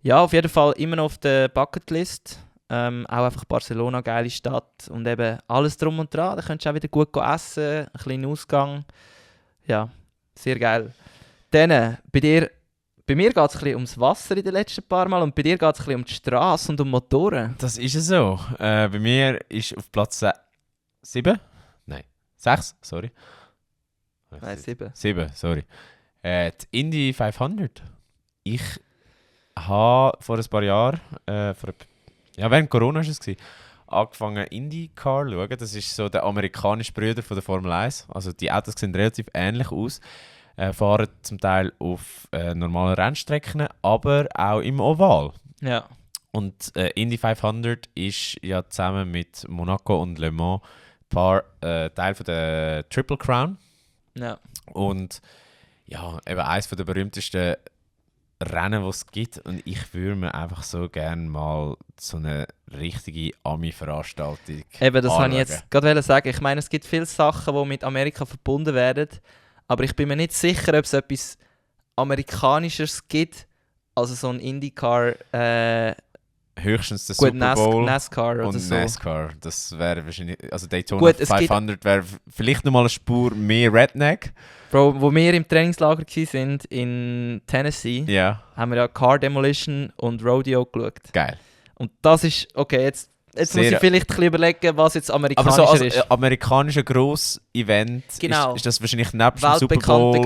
Ja, auf jeden Fall immer noch auf der Bucketlist. Auch einfach Barcelona, geile Stadt und eben alles drum und dran. Da könntest du auch wieder gut essen, ein kleiner Ausgang. Ja, sehr geil. Dann, bei mir geht es ein bisschen ums Wasser in den letzten paar Mal und bei dir geht es ein bisschen um die Straße und um Motoren. Das ist es so. Bei mir ist auf Platz 7? Nein, 6, sorry. Nein, 7. 7, sorry. Die Indy 500. Ich habe vor ein paar Jahren, während Corona war es, angefangen IndyCar zu schauen. Das ist so der amerikanische Bruder von der Formel 1. Also die Autos sehen relativ ähnlich aus. Fahren zum Teil auf normalen Rennstrecken, aber auch im Oval. Ja. Und Indy 500 ist ja zusammen mit Monaco und Le Mans Teil von der Triple Crown. Ja. Und ja, eben eines der berühmtesten Rennen, die es gibt. Und ich würde mir einfach so gerne mal so eine richtige Ami-Veranstaltung Eben, das wollte ich anschauen. jetzt gerade sagen. Ich meine, es gibt viele Sachen, die mit Amerika verbunden werden, aber ich bin mir nicht sicher, ob es etwas Amerikanischeres gibt, als so ein IndyCar, Höchstens der gut, Super Bowl NASCAR oder und so. NASCAR. Das wäre wahrscheinlich... Also Daytona Gut, es 500 wäre vielleicht nochmal eine Spur mehr Redneck. Bro, wo wir im Trainingslager waren in Tennessee, Ja, haben wir ja Car Demolition und Rodeo geschaut. geil. Und das ist, okay, jetzt muss Sehr- ich vielleicht ein bisschen überlegen, was jetzt Aber amerikanischer so als ist. amerikanischer Grosses-Event Genau. ist das wahrscheinlich neben dem Super Weltbekannte Bowl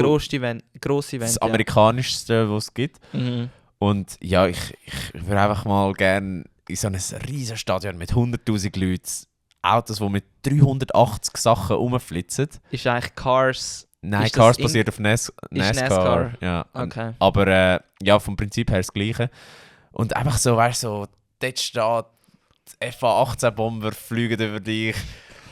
grosse Event. das amerikanischste, was es gibt. Ja. Mhm. Und ja, ich würde einfach mal gerne in so ein riesen Stadion mit 100'000 Leuten Autos, die mit 380 Sachen rumflitzen. Ist eigentlich Cars... Nein, ist Cars das basiert auf NASCAR. NASCAR? Ja. Okay. Aber ja, vom Prinzip her das Gleiche. Und einfach so, weißt du, so, dort steht, FA-18-Bomber fliegen über dich,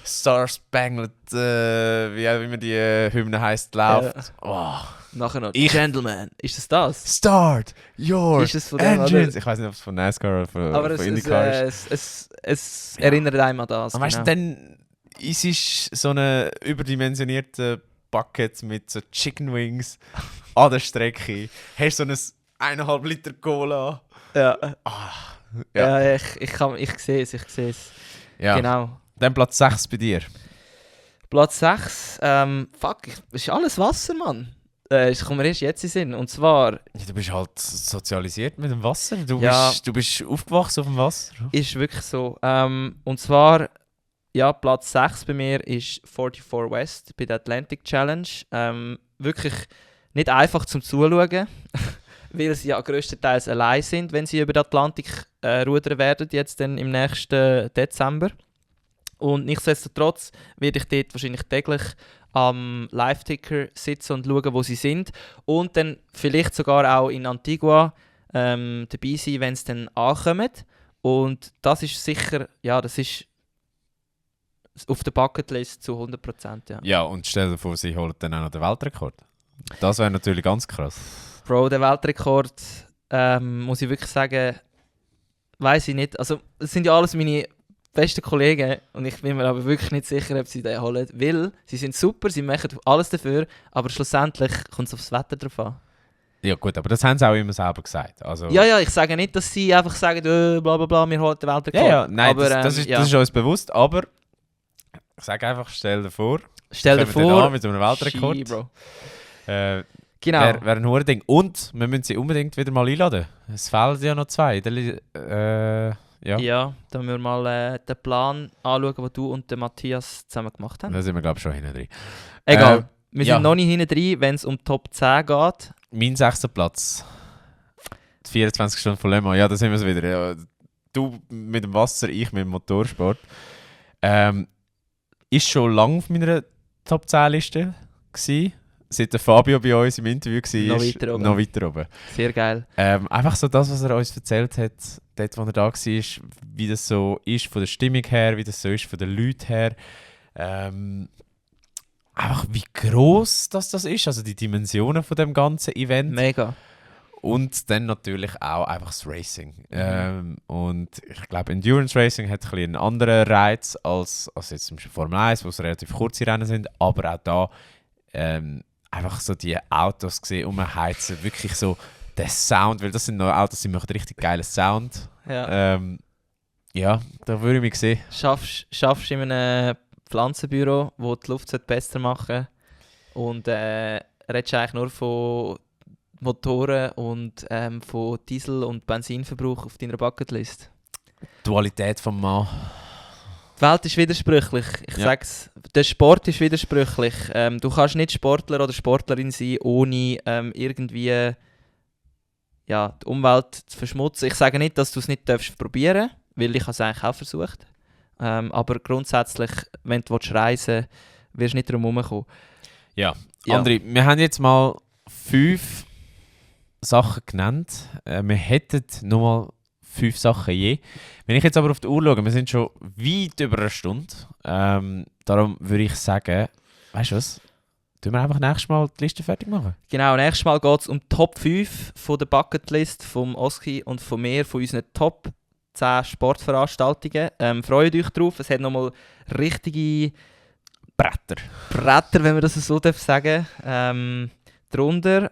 Star Spangled, wie man die Hymne heisst, läuft. Oh. Nachher noch Gentleman. Ist das? Start your Ist es von dem, engines. oder? Ich weiß nicht, ob es von NASCAR oder von, Aber von IndyCar ist. es erinnert einem an das. Und weißt du, dann ist es so eine überdimensionierte Bucket mit so Chicken Wings an der Strecke. Hast so ein 1,5 Liter Cola. Ja. Ja. Ja, ich sehe es. Ja. Genau. Dann Platz 6 bei dir. Platz 6. Fuck, ist alles Wasser, Mann. Ich komme mir erst jetzt in den Sinn. Und zwar... Ja, du bist halt sozialisiert mit dem Wasser. Du bist aufgewachsen auf dem Wasser. Ist wirklich so. Und zwar... Ja, Platz 6 bei mir ist 44 West bei der Atlantic Challenge. Wirklich nicht einfach zum Zuschauen, weil sie ja grösstenteils allein sind, wenn sie über den Atlantik rudern werden, jetzt dann im nächsten Dezember. Und nichtsdestotrotz werde ich dort wahrscheinlich täglich am Live-Ticker sitzen und schauen, wo sie sind. Und dann vielleicht sogar auch in Antigua dabei sein, wenn es dann ankommt. Und das ist sicher, ja, das ist auf der Bucketlist zu 100%, ja. Ja, und stell dir vor, sie holen dann auch noch den Weltrekord. Das wäre natürlich ganz krass. Bro, der Weltrekord, muss ich wirklich sagen, weiß ich nicht. Also, es sind ja alles meine besten Kollegen und ich bin mir aber wirklich nicht sicher, ob sie den holen. Weil sie sind super, sie machen alles dafür, aber schlussendlich kommt es aufs Wetter drauf an. Ja gut, aber das haben sie auch immer selber gesagt. Also, Ja, ich sage nicht, dass sie einfach sagen, bla bla bla, wir holen den Weltrekord. ja, nein, aber, das ist uns bewusst, aber ich sage einfach, stell dir vor, stell dir kommen vor, an mit so einem Weltrekord. Ski, Bro. Genau. Genau. Wäre ein hohes Ding. Und wir müssen sie unbedingt wieder mal einladen. Es fehlen ja noch 2. Ja. Ja, dann müssen wir mal den Plan anschauen, den du und der Matthias zusammen gemacht haben. Da sind wir, glaube ich, schon hinten drin. Egal, wir ja. sind noch nicht hinten drin, wenn es um Top 10 geht. Mein 6. Platz. Die 24 Stunden von Le Mans. Ja, da sind wir es wieder. Ja. Du mit dem Wasser, ich mit dem Motorsport. Ist schon lange auf meiner Top 10 Liste gewesen. Seit der Fabio bei uns im Interview war, noch weiter oben. Sehr geil. Einfach so das, was er uns erzählt hat, dort, wo er da war, wie das so ist von der Stimmung her, wie das so ist von den Leuten her. Einfach wie gross das ist, also die Dimensionen von dem ganzen Event. Mega. Und dann natürlich auch einfach das Racing. Und ich glaube, Endurance Racing hat ein bisschen einen anderen Reiz als jetzt zum Beispiel Formel 1, wo es relativ kurze Rennen sind, aber auch da einfach so die Autos gesehen, umheizen, wirklich so der Sound, weil das sind noch Autos, die machen richtig geilen Sound. Ja. Ja, da würde ich mich sehen. Schaffst in einem Pflanzenbüro, wo die Luft besser machen und redest eigentlich nur von Motoren und von Diesel- und Benzinverbrauch auf deiner Bucketlist. Dualität vom Mann. Die Welt ist widersprüchlich. Ich sag's, der Sport ist widersprüchlich. Du kannst nicht Sportler oder Sportlerin sein, ohne irgendwie die Umwelt zu verschmutzen. Ich sage nicht, dass du es nicht probieren darfst, weil ich es eigentlich auch versucht. Aber grundsätzlich, wenn du reisen willst, wirst du nicht drum herumkommen. Ja, André, wir haben jetzt mal 5 Sachen genannt. Wir hätten noch mal 5 Sachen je. Wenn ich jetzt aber auf die Uhr schaue, wir sind schon weit über eine Stunde. Darum würde ich sagen, weißt du was? Tun wir einfach nächstes Mal die Liste fertig machen? Genau, nächstes Mal geht es um die Top 5 von der Bucketlist vom Oski und von mir, von unseren Top 10 Sportveranstaltungen. Freut euch drauf, es hat nochmal richtige Bretter, wenn man das so sagen darf, drunter.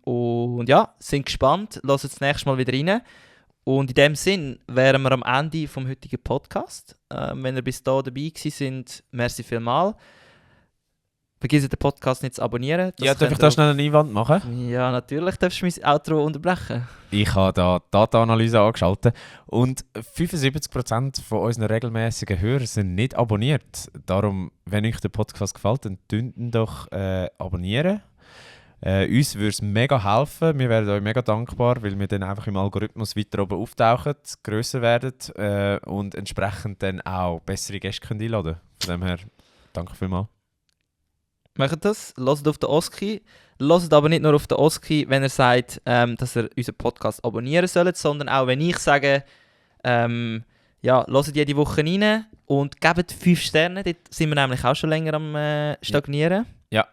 Und ja, sind gespannt, hören das nächste Mal wieder rein. Und in dem Sinn wären wir am Ende vom heutigen Podcast. Wenn ihr bis da dabei seid, merci vielmals. Vergiss den Podcast nicht zu abonnieren. Ja, darf ich da schnell eine Einwand machen? Ja, natürlich darfst du mein Outro unterbrechen. Ich habe da Data-Analyse angeschaltet und 75% von unseren regelmäßigen Hörern sind nicht abonniert. Darum, wenn euch der Podcast gefällt, dann könnt ihr ihn doch abonnieren. Uns würde es mega helfen. Wir wären euch mega dankbar, weil wir dann einfach im Algorithmus weiter oben auftauchen, grösser werden und entsprechend dann auch bessere Gäste können einladen. Von dem her, danke vielmals. Macht das, hört auf den Oski. Hört aber nicht nur auf den Oski, wenn er sagt, dass er unseren Podcast abonnieren soll, sondern auch, wenn ich sage, hört jede Woche rein und gebt 5 Sterne. Dort sind wir nämlich auch schon länger am Stagnieren. Ja.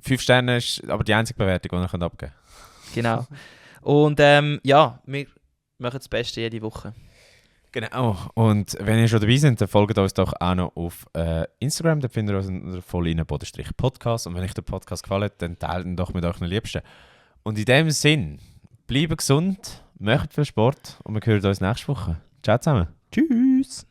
5 Sterne ist aber die einzige Bewertung, die ihr abgeben könnt. Genau. Und wir machen das Beste jede Woche. Genau. Und wenn ihr schon dabei seid, dann folgt uns doch auch noch auf Instagram. Da findet ihr uns unter vollrein_podcast. Und wenn euch der Podcast gefällt, dann teilt ihn doch mit euren Liebsten. Und in dem Sinn, bleibt gesund, macht viel Sport und wir hören uns nächste Woche. Ciao zusammen. Tschüss.